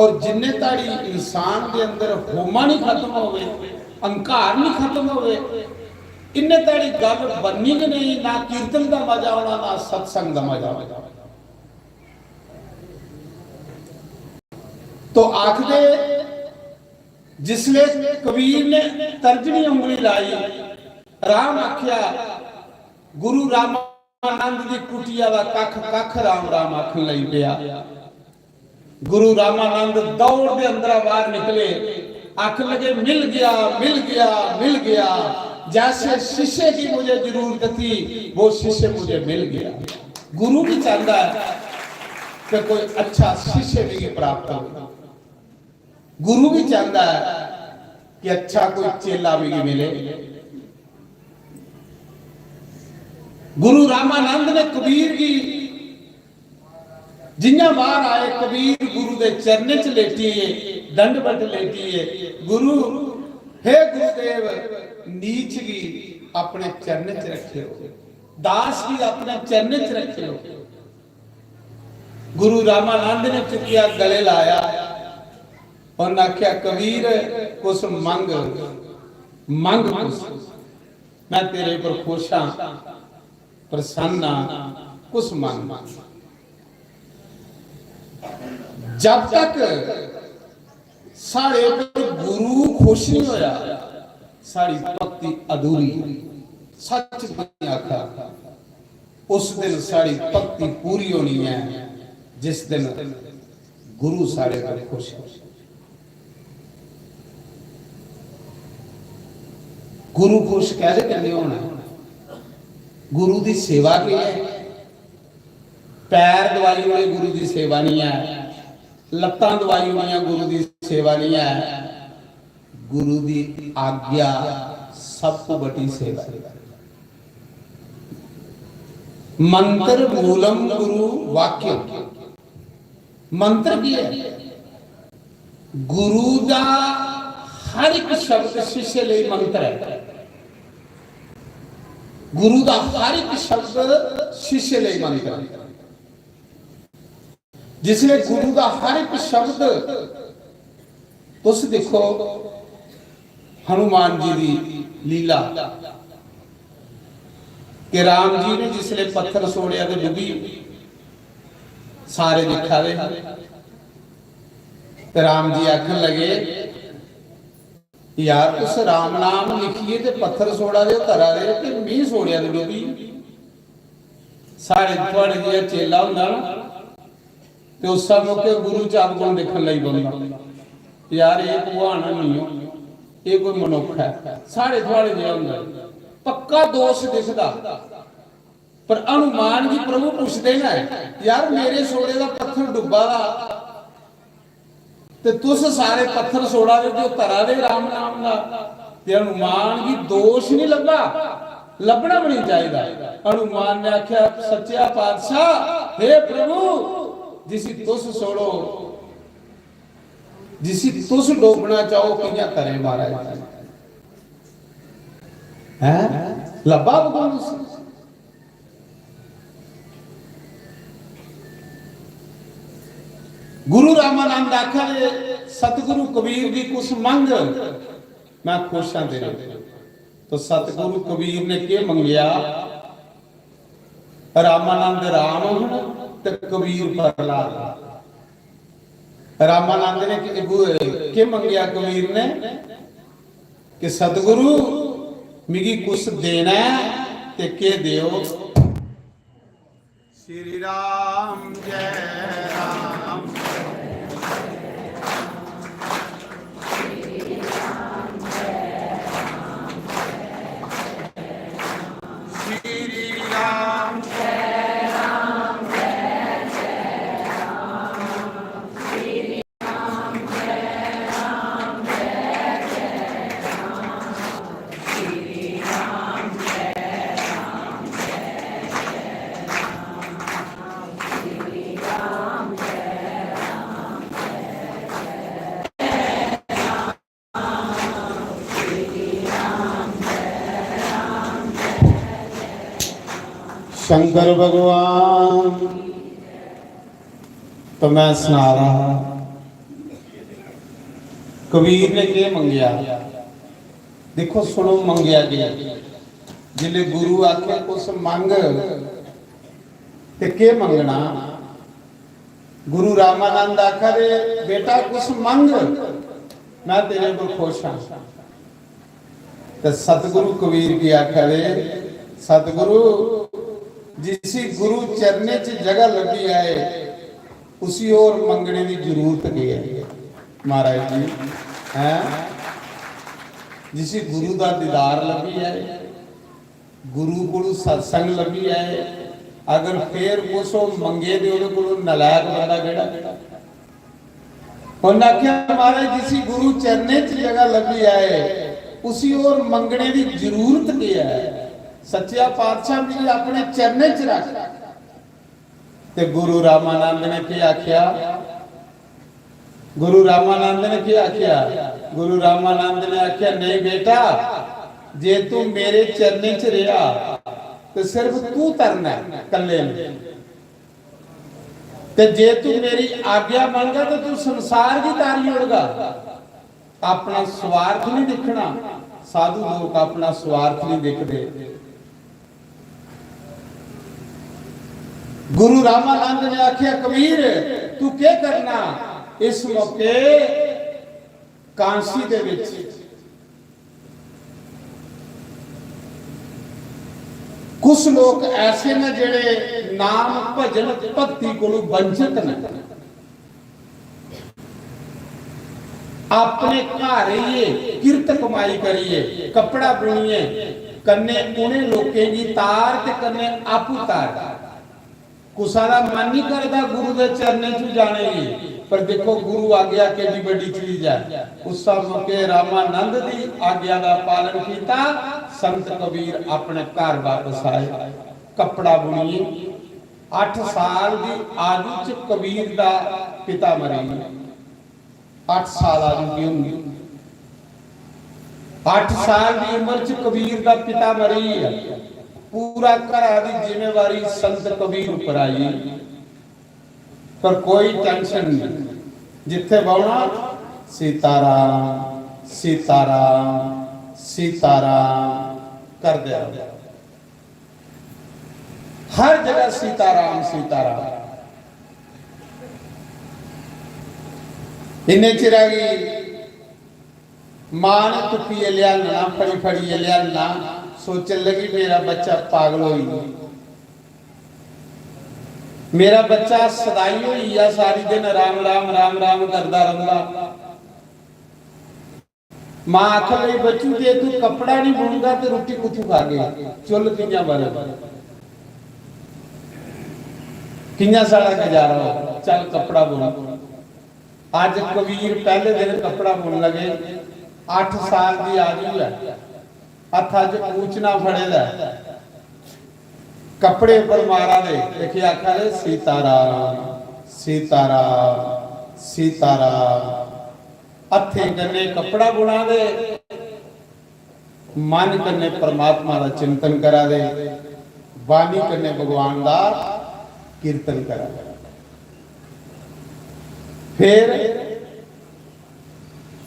और जिन्ने ताड़ी इंसान दे अंदर होमा नहीं खत्म होवे, अहंकार नहीं खत्म होवे, इन्ने ताड़ी गल बननी गै नहीं, ना कीर्तन दा मजा आना, ना सत्संग दा मजा आना। तो आखदे जिसले कबीर ने तर्जनी उंगली लाई, राम आख्या, गुरु रामानंद दी कुटिया दा कख कख राम राम आखन लगी पेआ। गुरु रामानंद दौड़ दे अंदरा बाहर निकले, आख लगे, "मिल गया, मिल गया, मिल गया। जैसे शीशे की मुझे जरूरत थी, वो शीशे मुझे मिल गया।" गुरु भी चाहता है कि कोई अच्छा शिष्य भी प्राप्त हो। गुरु भी चाहता है कि अच्छा कोई चेला भी मिले। गुरु रामानंद ने कबीर की जियां बाहर आए, कबीर गुरु दे चरणें च लेटिए, दंडवत लेटिए, "गुरु, हे गुरुदेव, नीच गी अपने चरणें च रखेओ, दास गी अपने चरणें च रखेओ।" गुरु रामानंद ने चुकिया, गले लाया, उन्हें आख्या, "कबीर, कुछ मंग, मंग कुछ, मैं तेरे पर खुश हाँ।" प्रसन्न आ, कुछ मन। जब तक साढ़े पर गुरु खुश नहीं होया, साड़ी भक्ति अधूरी। सच में आखा, उस दिन साड़ी भक्ति पूरी होनी है जिस दिन गुरु साढ़े पर खुश हो। गुरु खुश कैसे करने होना? गुरु की सेवा की है? पैर दवाई होने गुरु की सेवा नहीं है, लत्तां दवाई होनियां गुरु की सेवा नहीं है। गुरु की आज्ञा सब तो बड़ी सेवा है। मंत्र मूलम गुरु वाक्य। मंत्र की है? गुरु का हर एक शब्द शिष्य लिए मंत्र है। गुरु का हर एक शब्द शिष्य लिए मंत्र है। जिसने गुरु का हर एक शब्द, तुस देखो, हनुमान जी की लीला कि राम जी ने जिसले पत्थर सोड़िया तो डुबी, सारे दिखा रहे हैं। तो राम जी आखन लगे, "यार, तुस राम नाम लिखिए ते पत्थर सोड़ा दे, करा दे, ते मी सोड़िया ते डुबी।" साढ़े थुआड़े जिहा चेला होंदा ना, ते उस मौके गुरु चाप कोल दिक्खन लगी पौंदा, "यार, एह् भगवान है नहीं हो, एह् कोई मनुक्ख है।" साढ़े थुआड़े जिहा होंदा, पक्का दोष दिखदा। पर हनुमान जी प्रभु पुछदे न, "यार, मेरे सोड़े दा पत्थर डुब्बा दा, ते तुस सारे पत्थर सोड़ा दे, जो धरा दे राम नाम दा।" ते हनुमान गी दोष नहीं लब्भा, लब्भना भी नहीं चाहिदा। हनुमान ने आख्या, "सच्चा पातशाह, हे प्रभु, जिसी तुस सोड़ो, जिसी तुस डोबना चाहो, कियां करे महाराज?" हैं? लब्भा भगवान उसी? गुरु रामानंद आखा दे, "सतगुरु कबीर दी कुछ मंग, मैं खुश हां तेरे।" तो सतगुरु कबीर ने के मंगया? रामानंद राम हन ते कबीर प्रहलाद। रामानंद ने के, के मंगया कबीर ने कि सतगुरु, मिगी कुछ देना है ते के देओ? श्री राम जय राम। श्री राम। शंकर भगवान। तो मैं सना रहा हा, कबीर ने के मंगया? देखो, सुनो, मंगया गया, जिले गुरु आखे, "कुछ मंग," ते के मंगना? गुरु रामानंद आखा दे, "बेटा, कुछ मंग, मैं तेरे पर खुश हां।" ते सतगुरु कबीर की आखा दे, "सतगुरु, जिसी गुरु चरणे च जगह लगी आए, उसी और मंगने की जरूरत के है?" महाराज जी, हैं? जिसी गुरु दा दीदार लगी आए, गुरु कोलू सत्संग लभी आए, अगर फिर कुछ ओह मंगे ते ओहदे कोलू नलायक बंदा केड़ा? उन्हें आख्या, "महाराज, जिसी गुरु चरणे च जगह लभी आए, उसी और मंगने की जरूरत के है? सच्चा पातशाह, मिगी अपने चरणे च रख।" ते गुरु रामानंद ने के आख्या? गुरु रामानंद ने के आख्या? गुरु रामानंद ने आख्या, "नहीं बेटा, जे तू मेरे चरणें च रेहा, ते सिर्फ तू तरना है, कल्ले ने। ते जे तू मेरी आज्ञा मनगा, तो तू संसार गी तारी ओड़गा।" अपना स्वार्थ नहीं दिखना। साधु लोग अपना स्वार्थ नहीं दिखते। गुरु रामानंद ने आख्या, "कबीर, तू के करना?" इस मौके कांसी दे विच कुछ लोग ऐसे न, जेड़े नाम, भजन, भक्ति कोलू वंचित न। अपने घर रेहिए, किरत कमाई करिए, कपड़ा बुनिए, कन्ने उन्हें लोकें गी तार ते कन्ने आपू तार। कुसा दा मन नहीं करदा गुरु दे चरणें च जाने गी, पर देखो, गुरु आज्ञा केडी बड़ी चीज है। उस मौके रामानंद दी आज्ञा का पालन किया, संत कबीर अपने घर वापस आए, कपड़ा बुनिए। अठ साल दी आयु च कबीर दा पिता मरी गया। अठ साल आयु की होंदी, अठ साल की उम्र च कबीर दा पिता मरी गया। पूरा घरा दी जिम्मेवारी संत कबीर ऊपर आई, पर कोई टेंशन नहीं। जिथे बहना, "सीताराम, सीताराम, सीताराम" करदे रहो। हर जगह सीताराम, सीताराम। इन्ने चिरा गी मां ने तुप्पियै लेआना, फड़ी फड़ियै लेआना, सोचन लगी, "मेरा बच्चा पागल होई गेआ, मेरा बच्चा सदाई होई गेआ, सारी दिन राम राम, राम राम करदा रौंह्दा।" मां आखन लगी, "बच्चू, जे तू कपड़ा नहीं बुनगा ते रुट्टी कुत्थू खागे? चुल्ल कि'यां बलग?" कि'यां साढ़ा गुजारा हो? चल कपड़ा बुन। अज्ज कबीर पैह्ले दिन कपड़ा बुन लगे। अट्ठ साल दी आयु ऐ, हत्था च कूचना फड़े दा ऐ, कपड़े पर मारा दे, दिक्खियै आखा दे, "सीताराम, सीताराम, सीताराम।" हत्थें कन्नै कपड़ा बुना दे, मन कन्नै परमात्मा दा चिंतन करा दे, बाणी कन्नै भगवान दा कीर्तन करा दे। फिर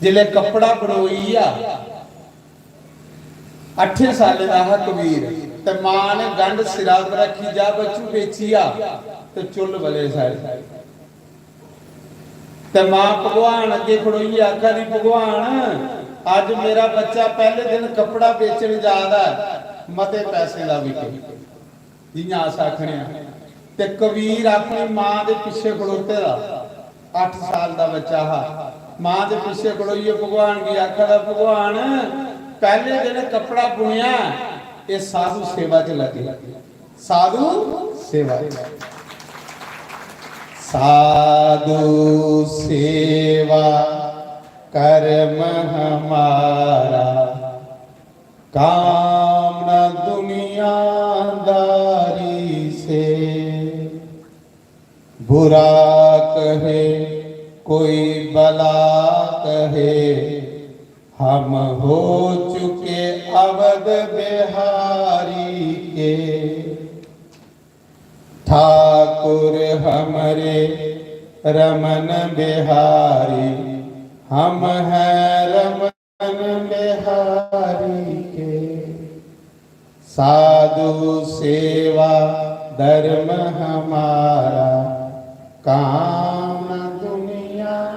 जिसलै कपड़ा बनोई गेआ, अट्ठे सालें दा हा कबीर, ते मां ने गंढ सिरा पर रक्खी, "जा बच्चू, बेची आ ते चुल्ल बले साढ़ी।" ते मां भगवान अग्गे खड़ोइयै आखा दी, "भगवान, अज्ज मेरा बच्चा पैह्ले दिन कपड़ा बेचन जा दा ऐ, मते पैसे दा बिके।" जि'यां अस आखने आं, ते कबीर अपनी मां दे पिच्छे खड़ोते दा, अट्ठ साल दा बच्चा हा, मां दे पिच्छे खड़ोइयै भगवान गी आखा दा, "भगवान, पैह्ले दिन कपड़ा बुनेआ, एह् साधु सेवा च लग्गे, साधु सेवा च।" साधु सेवा कर्म हमारा, काम न दुनियादारी से। बुरा कहे कोई भला कहे, हम हो चुके अवध बिहारी के। ठाकुर हमरे रमन बिहारी, हम हैं रमन बिहारी के। साधु सेवा धर्म हमारा, काम न दुनिया।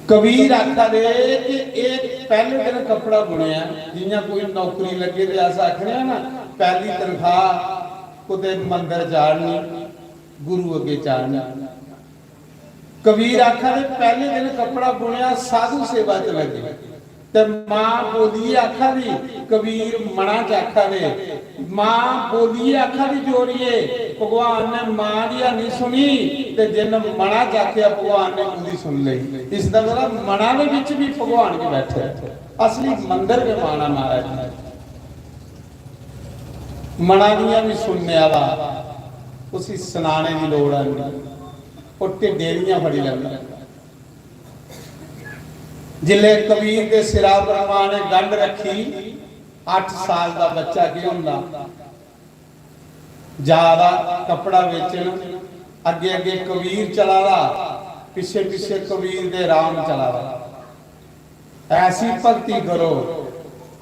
कबीर आखा दे कि एक पैह्ले दिन कपड़ा बुनेआ, जि'यां कोई नौकरी लग्गे ते अस आखने आं ना, पैह्ली तनखाह कुतै मंदर चाढ़नी, गुरु अग्गे चाढ़नी। कबीर आखा दे, "पैह्ले दिन कपड़ा बुनेआ, साधु सेवा च लग्गे।" ते मां बोलियै आखा दी, कबीर मना च आखा दे, मां बोलियै आखा दी जोरियै, भगवान ने मां दी हानी सुनी, ते जिन्न मना च आखेआ, भगवान ने ओह्दी सुन लेई। इस दा मतलब मना दे बिच बी भगवान गै बैठे। असली मंदर गै माना महाराज जी। मना दियां बी सुनने आह्ला, उसी सनाने दी लोड़ है नहीं, ओह् ढिड्डे दियां फड़ी लैंदा। जिसलै कबीर दे सिरा पर मां ने गंढ रक्खी, अट्ठ साल दा बच्चा केह् होंदा, जा दा कपड़ा बेचन, अग्गे अग्गे कबीर चला दा, पिच्छे पिच्छे कबीर दे राम चला दा। ऐसी भक्ति करो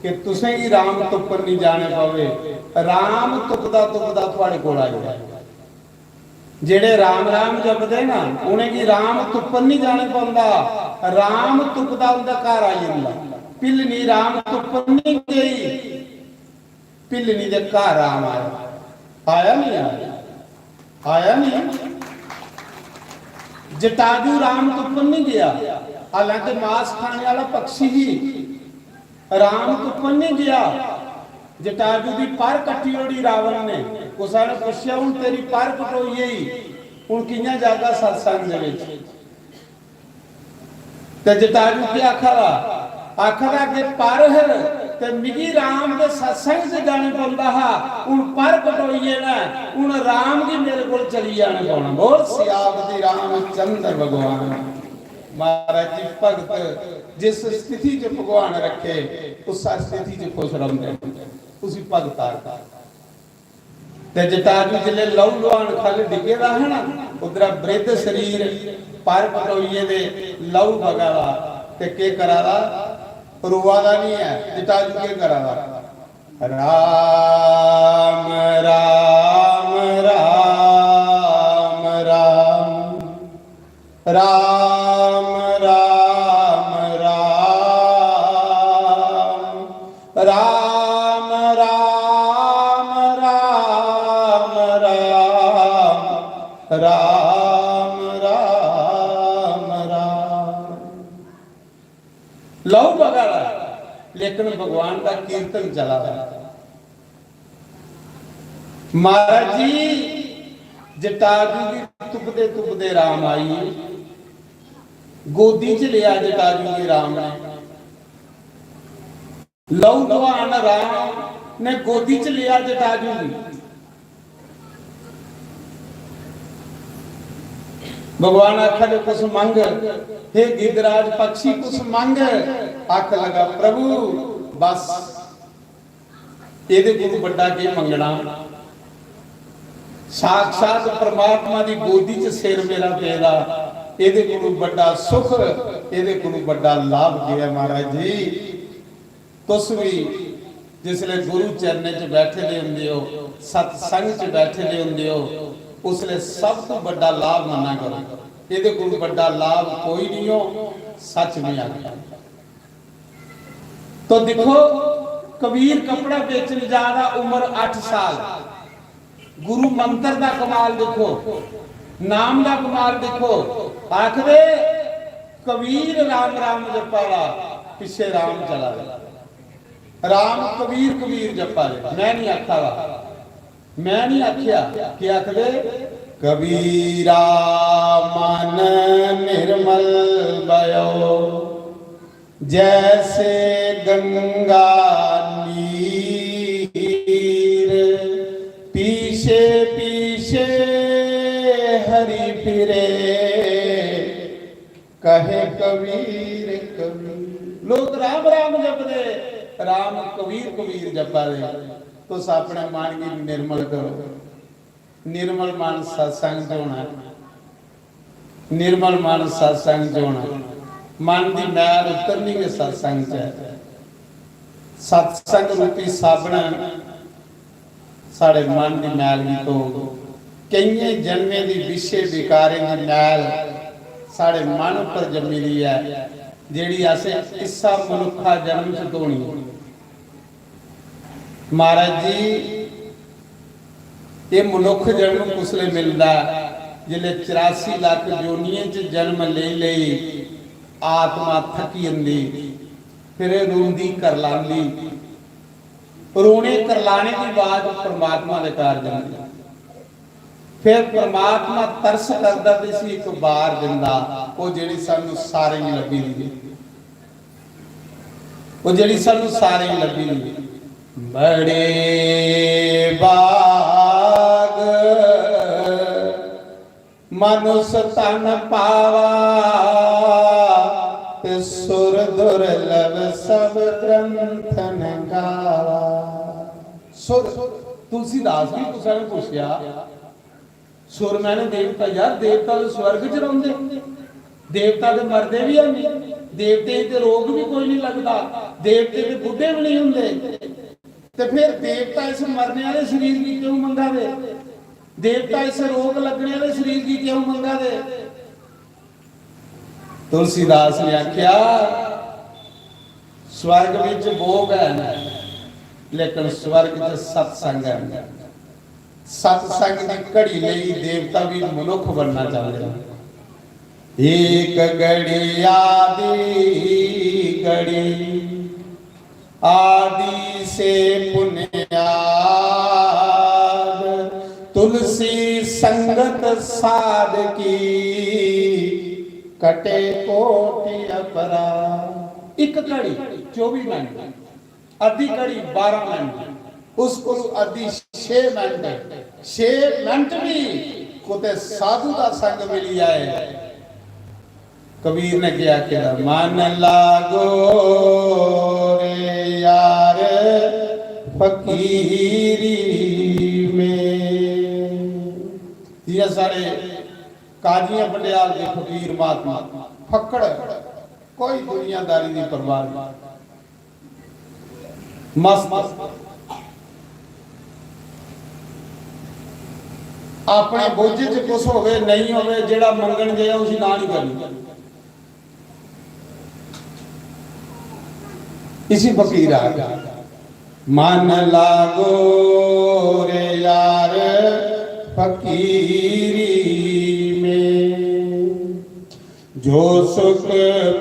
कि तुसें गी राम तुप्पन निं जाने पवे, राम तुपदा तुपदा थुआढ़े कोल आई जाए। जेह्ड़े राम राम जपदे ना, उ'नेंगी राम तुप्पन निं जाने पौंदा, राम तुपदा उं'दे घर आई जंदा। भिल्लनी राम तुप्पन निं गेई, भिल्लनी दे घर राम आया, आया निं आया? आया निं? जटाजू राम तुप्पन निं गेआ, हालांकि मास खाने आह्ला पक्षी ही। राम तुप्पन निं गेआ, जटाजू दी पर कट्टी ओड़ी रावण ने। कुसै ने पुच्छेआ, "हून तेरी पर कटोई गेई, हून कि'यां जागा सत्संग दे बिच?" ते जटाजू केह् आखा दा? आखा दा, "अग्गें पर हे ते मिगी राम दे सत्संग च जाने पौंदा हा, हून पर कटोई गे न, हून राम गी मेरे कोल चली जाने पौना।" बोल सियावती रामचंद्र भगवान। महाराज जी, भगत जिस स्थिति च भगवान रखे, उस स्थिति च खुश रौंह्दे न, उसी भगत आखदे। ते जटाजू जिसलै लहू लुहान ख'ल्ल डिग्गे दा हा ना, उद्धरा बृद्ध शरीर, पर पटोइये दे लहू बगा दा, ते केह् करा दा? रोआ दा निं ऐ। जटाजू केह् करा दा? राम, राम, राम, राम। राम, राम, राम, राम, राम, राम, राम, राम, राम, राम। लहू बगा दा, लेकिन भगवान दा कीर्तन चला दा। महाराज जी, जटाजू गी तुपदे तुपदे राम आई, गोदी च लेआ जटाजू गी राम ने। लहू लुहान राम ने गोदी च लेआ जटाजू गी। भगवान आखा दे, "कुछ मंग, हे गिद्धराज पक्षी, कुछ मंग।" आख लगा, "प्रभु, बस, एदे कोलू बड्डा केह मंगना?" साक्षात परमात्मा दी गोदी च सिर मेरा पेदा, एदे कोलू बड्डा सुख, एदे कोलू बड्डा लाभ केह है महाराज जी? तुस भी जिसले गुरु चरणें च बैठे दे हुंदे हो, सत्संग च बैठे दे हुंदे हो, उसले सब तो बड्डा लाभ मन्ना करो। एदे कोलू बड्डा लाभ कोई नहीं हो, सच नहीं आखदा। तो देखो, कबीर कपड़ा बेचन जा रहा, उम्र अठ साल। गुरु मंत्र दा कमाल देखो, नाम दा कमाल देखो। आखदे, "कबीर राम राम जपा दा, पिछे राम चला दे।" राम कबीर, कबीर जपा दे। मैं नहीं आखा दा, मैं नहीं आखिया। के आखदे? "कबीरा मन निर्मल भयो, जैसे गंगा नीर, पीछे पीछे हरि फिरे, कहे कबीर कबीर।" लोग राम राम जपदे, राम कबीर कबीर जपा दे। तुस अपने मन गी निर्मल करो। निर्मल मन सत्संग च होना है। निर्मल मन सत्संग च होना। मन दी मैल उतरनी गै सत्संग च है। सत्संग रूपी साबण साढ़े मन दी मैल गी धोग। केइयें जन्में दी विशे विकारें दी मैल साढ़े मन उप्पर जम्मी दी ऐ, जेह्ड़ी असें इस्सा मनुक्खा जन्म च धोनी ऐ। महाराज जी, एह् मनुक्ख जन्म कुसलै मिलदा ऐ? जिसलै चरासी लक्ख योनियें च जन्म लेई लेई आत्मा थकी जंदी, फिर एह् रोंदी करलांदी। रोने करलाने दी बात परमात्मा दे घर जंदी। फिर परमात्मा तरस करदा ते इसी इक बार दिंदा, ओह् जेह्ड़ी सानू सारें गी लब्भी दी ऐ। ओह् जेह्ड़ी सानू सारें गी लब्भी दी ऐ। बड़े बाग मनुष्य तन पावा, ते सुर दुर्लभ सब ग्रंथ न गावा। सुर, तुलसीदास भी कुसै ने पुच्छेआ, सुर मैंने देवता, यार, देवता ते स्वर्ग च रौंह्दे, देवता ते मरदे बी हैनी, देवतें गी ते रोग बी कोई नहीं लगदा, देवते ते बुड्ढे बी नहीं हुंदे, ते फिर देवता इस मरने आह्ले शरीर गी क्यों मंगा दे? देवता इस रोग लगने आह्ले शरीर गी क्यों मंगा दे? तुलसीदास ने आख्या, स्वर्ग विच भोग है, लेकिन स्वर्ग च सत्संग है। सत्संग दी घड़ी लेई देवता भी मनुख बनना चाहते हैं। एक घड़ी आदि घड़ी, आदि से पुण्याद, तुलसी संगत साध की, कटे कोटि अपराध। एक घड़ी चौबी मिनट, अद्धी घड़ी बारह मिनट, उस कोलू अद्धी छे मिनट, छे मिनट भी कुते साधु दा संग मिली जाए। कबीर ने क्या किया? मन लागो रे यार फकीरी में। जियां साढ़े काजियां पटियाल दे फकीर महात्मा फक्कड़, कोई दुनियादारी दी परवाह नहीं। मस्त। अपने बोझे च कुछ होवे, नहीं होवे, जेड़ा मंगन गया, उसी ना नहीं करनी। इसी फकीर आखदा। मन लागो रे यार फकीरी में, जो सुख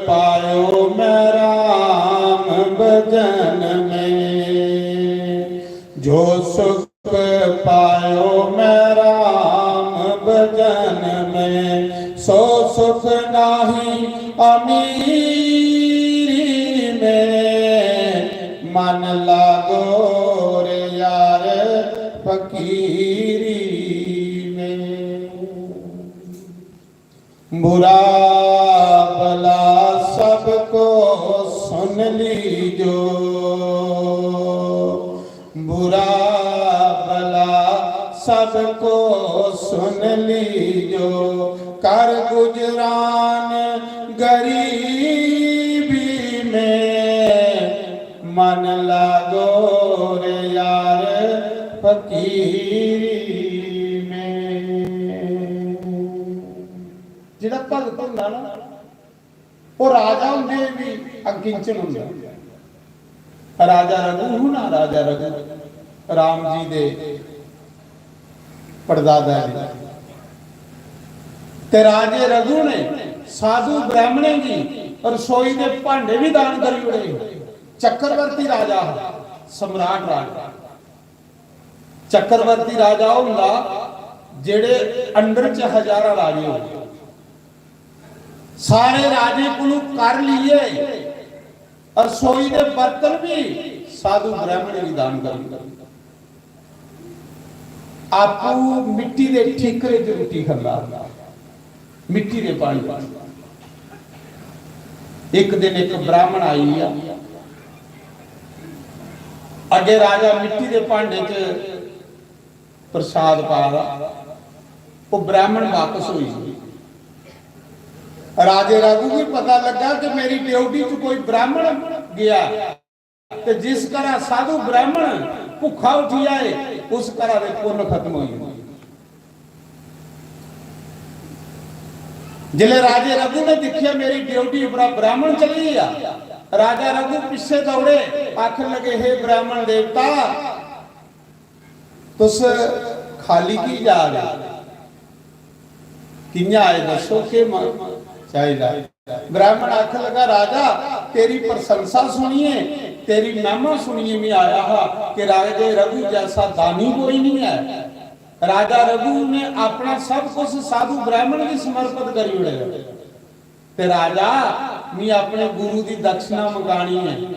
पायो मैं राम भजन में, जो सुख पायो मैं राम भजन में, सो सुख नाही अमीरी में, मन लागो रे यार फकीरी में। बुरा भला सबको सुन लीजो, बुरा भला सबको सुन लीजो, कर गुजरान गरीबी में, मन लागो रे यार फकीरी में। जेह्ड़ा भगत होंदा ना, ओह् राजा होंदे बी अकिंचन होंदा। राजा रघु हूं ना, राजा रघु राम जी दे पड़दादा जी। ते राजे रघु ने साधु ब्राह्मणें गी रसोई दे भांडे भी दान करी ओड़े। चक्रवर्ती राजा हा, सम्राट राजा। चक्रवर्ती राजा होंदा जेड़े under च हजारां राजे होंदे। सारे राजे कोलू कर लिए, रसोई दे बर्तन भी साधु ब्राह्मण गी दान करी। आपू मिट्टी दे ठीकरे च रुट्टी खंदा, मिट्टी दे भांडे। एक दिन एक ब्राह्मण आई गया, अगे राजा मिट्टी दे भांडे च प्रसाद पा दा, वो ब्राह्मण वापस होई गया। राजे रघु को पता लगा कि मेरी ड्यूटी च कोई ब्राह्मण गया, ते जिस घरा साधु ब्राह्मण भुखा उठी आए, उस घरा दे पुन्न खत्म हो जाए। जिसले राजे रघु ने देखिया मेरी ड्यूटी उपरा ब्राह्मण चली गया, राजा रघु पिछे दौड़े, आखन लगे, हे ब्राह्मण देवता, तुस खाली की जा रहे? कियां आए दसो, के चाहिदा? ब्राह्मण आखन लगा, राजा, तेरी प्रशंसा सुनिए, तेरी महिमा सुनिए मैं आया हा कि राजे रघु जैसा दानी कोई नहीं है। राजा रघु ने अपना सब कुछ साधु ब्राह्मण की समर्पित करी ओड़े। ते राजा, मैं अपने गुरु की दक्षिणा मंगानी है।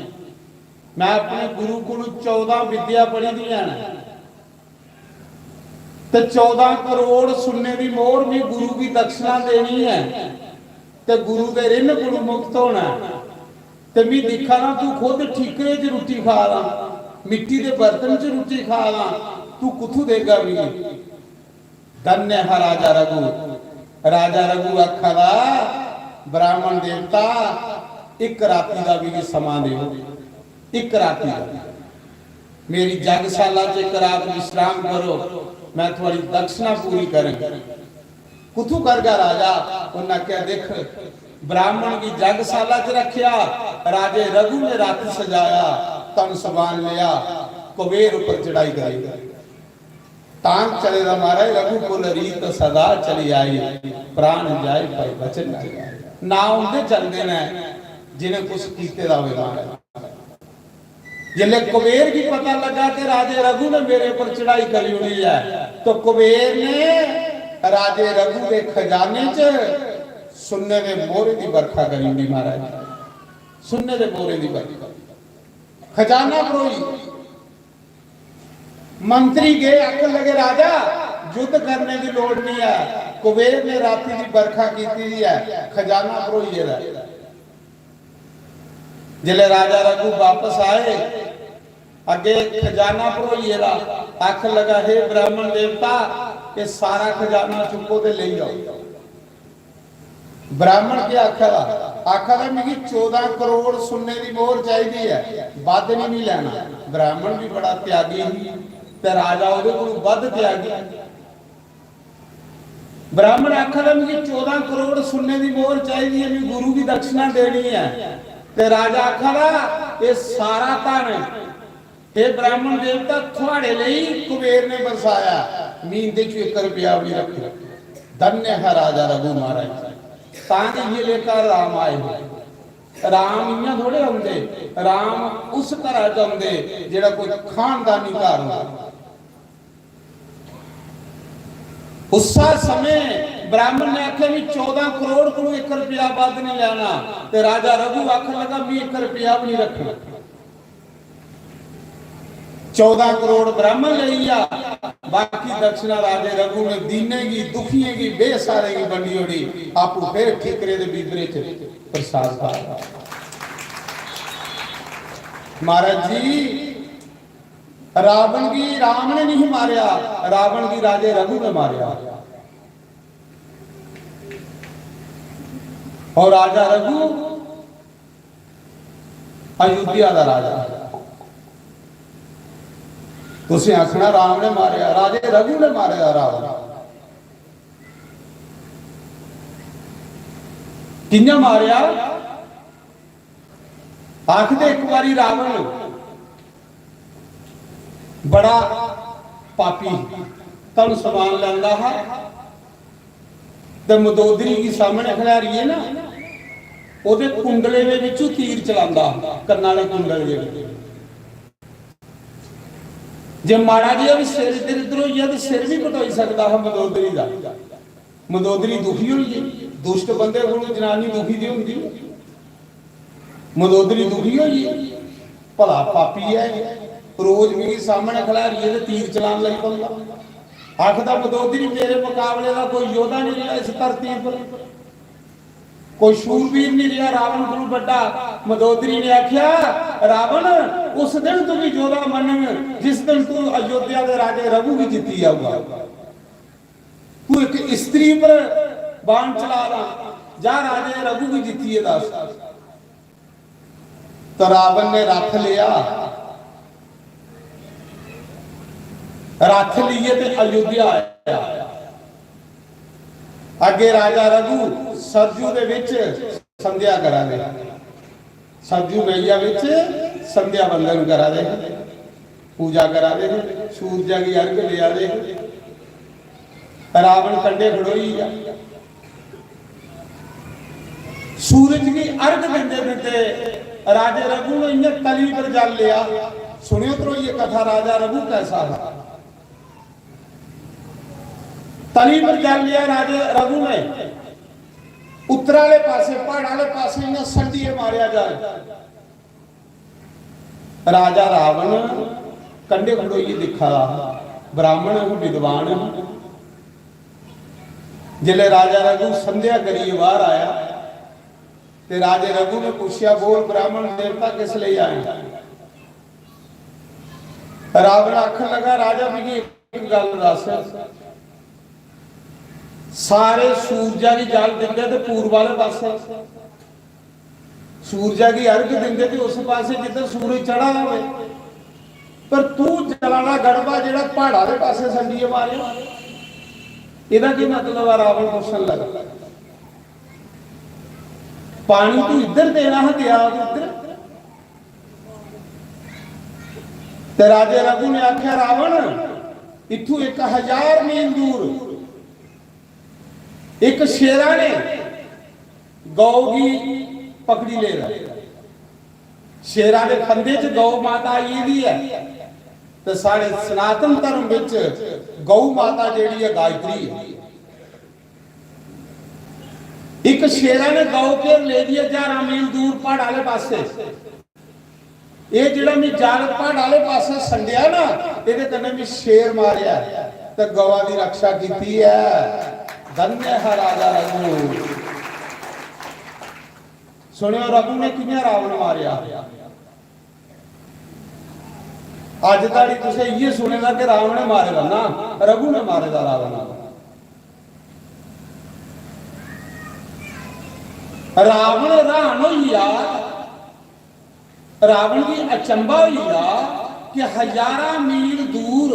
मैं अपने गुरु को चौदह विद्या पढ़ी दियां न, ते चौदह करोड़ सुन्ने दी मोहर भी गुरु की दक्षिणा देनी है, ते गुरु दे ऋण कोलू मुक्त होना है। ते मैं दिखा ना, तू खुद ठीकरे च रुट्टी खा दा, मिट्टी दे बर्तन च रुट्टी खा दा, तू कुत्थू देगा मिगी? धन्य है राजा रघु। राजा रघु आखा दा, ब्राह्मण देवता, एक राती दा मिगी समा देओ, एक राती दा। मेरी जगशाला च एक रात विश्राम करो, मैं थुआड़ी दक्षिणा पूरी करें। कुत्थू करगा राजा? उन्हें क्या, देख, ब्राह्मण की जगशाला च रखिया, राजे रघु ने रथ सजाया, तन समान लिया, कुबेर ऊपर चढ़ाई करी। तां चले दा महाराज रघुकुल रीत सदा चली आई, प्राण जाए पर वचन न जाए। ना उंदे चलदे न जिन्हें कुछ कीते दा होवे महाराज। जिसले कुबेर की पता लगा कि राजे रघु ने मेरे पर चढ़ाई करी उड़ी है, तो कुबेर ने राजे रघु के खजाने च सुन्ने के मोहरे की बरखा करी उड़ी महाराज, सुन्ने के मोहरे की बरखा, खजाना भरोई। मंत्री गए, आखन लगे, राजा, युद्ध करने की लोड़ नहीं है, कुबेर ने राती की बरखा की है, खजाना भरोई गेदा है। जिसले राजा रघु वापस आए, अगे खजाना भरोई गेदा, आखन लगा, हे ब्राह्मण देवता, ये सारा खजाना चुको ते ले जाओ। ब्राह्मण क्या आखा दा? आखा दा, "मिगी चौदां करोड़ सुन्ने दी मोहर चाहिदी ऐ, बद्ध नहीं, नहीं लैना।" ब्राह्मण भी बड़ा त्यागी ही, ते राजा ओहदे कोल बद्ध त्यागी। ब्राह्मण आखा दा, "मिगी चौदां करोड़ सुन्ने दी मोहर चाहिदी ऐ, मिगी गुरु गी दक्षिणा देनी ऐ।" ते राजा आखा दा, "एह सारा धन, हे ब्राह्मण देवता, थुआड़े लेई कुबेर ने बरसाया, मी इंदे चों इक रपेआ बी रक्खो।" धन्य है राजा रघु महाराज। तां गै इयै लेखा राम आए हे। राम इयां थोड़े औंदे, राम उस घरा च औंदे जेड़ा कोई खानदानी घर होंदा। उस्सै समें ब्राह्मण ने आखेआ, "मी चौदां करोड़ कोलों इक रपेआ बद्ध नहीं लैना।" ते राजा रघु आखन लगा, "मी इक रपेआ भी नहीं रखना।" चौदां करोड़ ब्राह्मण लेई गेआ, बाकी दक्षिणा राजे रघु ने दीनें गी, दुखियें गी, बेसहारें गी बंडी ओड़ी, आपूं फिर ठीकरे दे बीबरे च प्रसाद पाया। महाराज जी, रावण गी राम ने नहीं मारया, रावण गी राजे रघु ने मारया। और राजा रघु अयोध्या दा राजा। तुसें आखना राम ने मारया, राजे रघु ने मारया रावण। कियां मारया? आखदे एक बारी रावण बड़ा पापी, धन समान लैंदा हा, ते मंदोदरी गी सामने खड़ारियै ना, ओदे कुंडले दे विचों तीर चलांदा हा, कन्ना दे कुंडल जेह्ड़े। जे माड़ा जेहा भी सिर इद्धर उद्धर होई जा, ते सिर भी कटोई सकदा हा मंदोदरी दा। मंदोदरी दुखी होई गेई। दुष्ट बंदे कोलों जनानी दुखी दी होंदी ऐ। मंदोदरी दुखी होई गेई, भला पापी ऐ, रोज मिगी सामने खड़ारियै ते तीर चलान लगी पौंदा। आखदा, "मंदोदरी, मेरे मकाबले दा कोई योद्धा नहीं रहा इस धरती पर, कोई शूरवीर नहीं रहा रावण कोलों बड्डा।" मंदोदरी ने आख्या, "रावण, उस दिन तुगी योद्धा मनंग जिस दिन तू अयोध्या दे राजे रघु गी जित्ती आऊगा। तू एक स्त्री पर बाण चला रहा, जा राजे रघु गी जित्तियै दस।" तो रावण ने रथ लिया, रथ लेइयै ते अयोध्या आया। अगे राजा रघु सरजू दे विच संध्या करा दे, सरजू मैया विच संध्या वंदन करा दे, पूजा करा दे, सूरजा गी अर्घ देआ दे। रावण कंढे खड़ोई गेआ। सूरज गी अर्घ दिंदे दिंदे राजे रघु ने इ'यां तली पर जल लेआ। सुनियो ध्रोइये कथा, राजा रघु कैसा हा। तली पर जल लेआ राजे रघु ने, उत्तर आह्ले पासे, प्हाड़ आह्ले पासे इ'यां संडियै मारेआ जल। राजा रावण कंढे खड़ोइयै दिक्खा दा हा, ब्राह्मण हा, विद्वान हा। जिसलै राजा रघु संध्या करियै बाहर आया ते राजे रघु ने पुच्छेआ, "बोल ब्राह्मण देवता, किस लेई आए?" रावण आखन लगा, "राजा, मिगी इक गल्ल दस, सारे सूरजा गी जल दिंदे ते पूर्व आह्ले पासै, सूरजा गी अर्घ दिंदे ते उस पासै जिद्धर सूरज चढ़ा दा होवे, पर तू जला दा गड़बा जेह्ड़ा प्हाड़ा दे पासै संडियै मारेआ, एह्दा केह् मतलब ऐ?" रावण पुच्छन लगा। "पानी तू इद्धर देना हा, देआ तू इद्धर।" ते राजे रघु ने आख्या, "रावण, इत्थू एक हजार मील दूर इक शेरा ने गौ गी पकड़ी लेदा। शेरा दे फंदे च गौ माता आई दी ऐ।" ते साढ़े सनातन धर्म विच गौ माता जेह्ड़ी ऐ, गायत्री ऐ। इक शेरा ने गौ घेर लेदी ऐ, ज्हारां मील दूर प्हाड़ आह्ले पासै। एह् जेह्ड़ा मी जल प्हाड़ आह्ले पासै संडेआ ना, एह्दे कन्नै मी शेर मारेआ ते गवा दी रक्षा कीती ऐ। धन्य हा राजा रघु। सुनेओ, रघु ने कि'यां रावण मारेआ। अज्ज धोड़ी तुसें इ'यै सुने दा कि रावण ने मारे दा, ना, रघु ने मारे दा रावण। रावण हैरान होई गेआ, रावण गी अचंभा होई गेआ कि हजारां मील दूर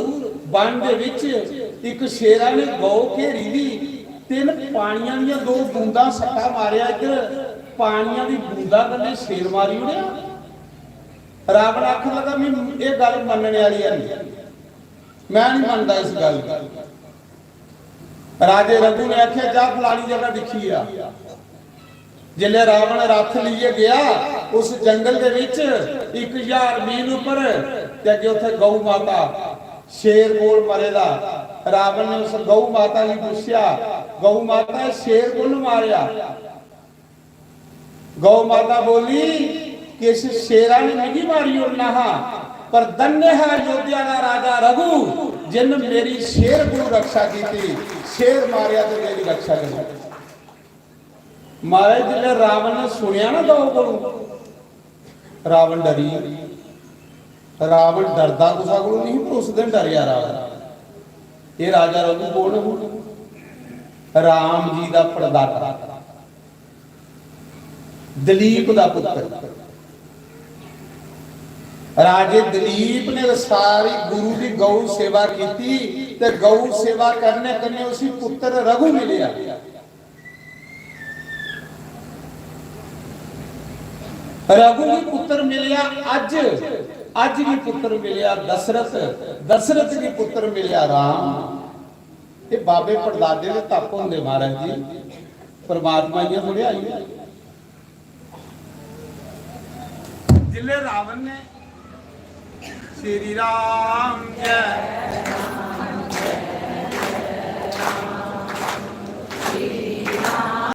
वन दे विच इक शेरा ने गौ घेरी दी, ते इन्न पानियां दियां दो बूंदां सट्टा मारेआ इद्धर, पानियां दी बूंदा कन्नै शेर मारी ओड़ेआ। रावण आखन लगा, "मैं एह् गल्ल मन्नने आह्ली है नहीं, मैं नहीं मनदा इस गल्ल गी।" राजे रघु ने आखेआ, "जा फलानी जगह दिक्खी आ।" जिसलै रावण रथ लेइयै गेआ उस जंगल दे विच इक हजार मील उप्पर, ते अग्गें उत्थै गौ माता, शेर कोल मरे दा। रावण ने उस गौ माता गी पुच्छेआ, "गौ माता, शेर कुन्न मारेआ?" गौ माता बोली कि "इस शेरा ने मिगी मारी ओड़ना हा, पर धन्य है अयोध्या दा राजा रघु, जिन्न मेरी शेर कोलू रक्षा कीती। शेर मारेआ ते मेरी रक्षा करी।" महाराज, जिसलै रावण ने सुनेआ ना गौ कोलू, रावण डरी गेआ। रावण डरदा कुसै कोलू नहीं, पर उस दिन डरेआ रावण। ये राजा रघु कौन है? राम जी दा परदादा, दिलीप दा पुत्र। राजे दिलीप ने सारी गुरु दी गौ सेवा कीती, ते गौ सेवा करने कन्नै उसी पुत्र रघु मिलेआ। रघु गी पुत्र मिलेआ अज्ज, अज्ज गी पुत्र मिलेआ दशरथ, दशरथ गी पुत्र मिलेआ राम। ये बाबे परदादे दे तप होंदे महाराज जी, परमात्मा इयां थोड़े आई। जिसलै रावण ने श्री राम जय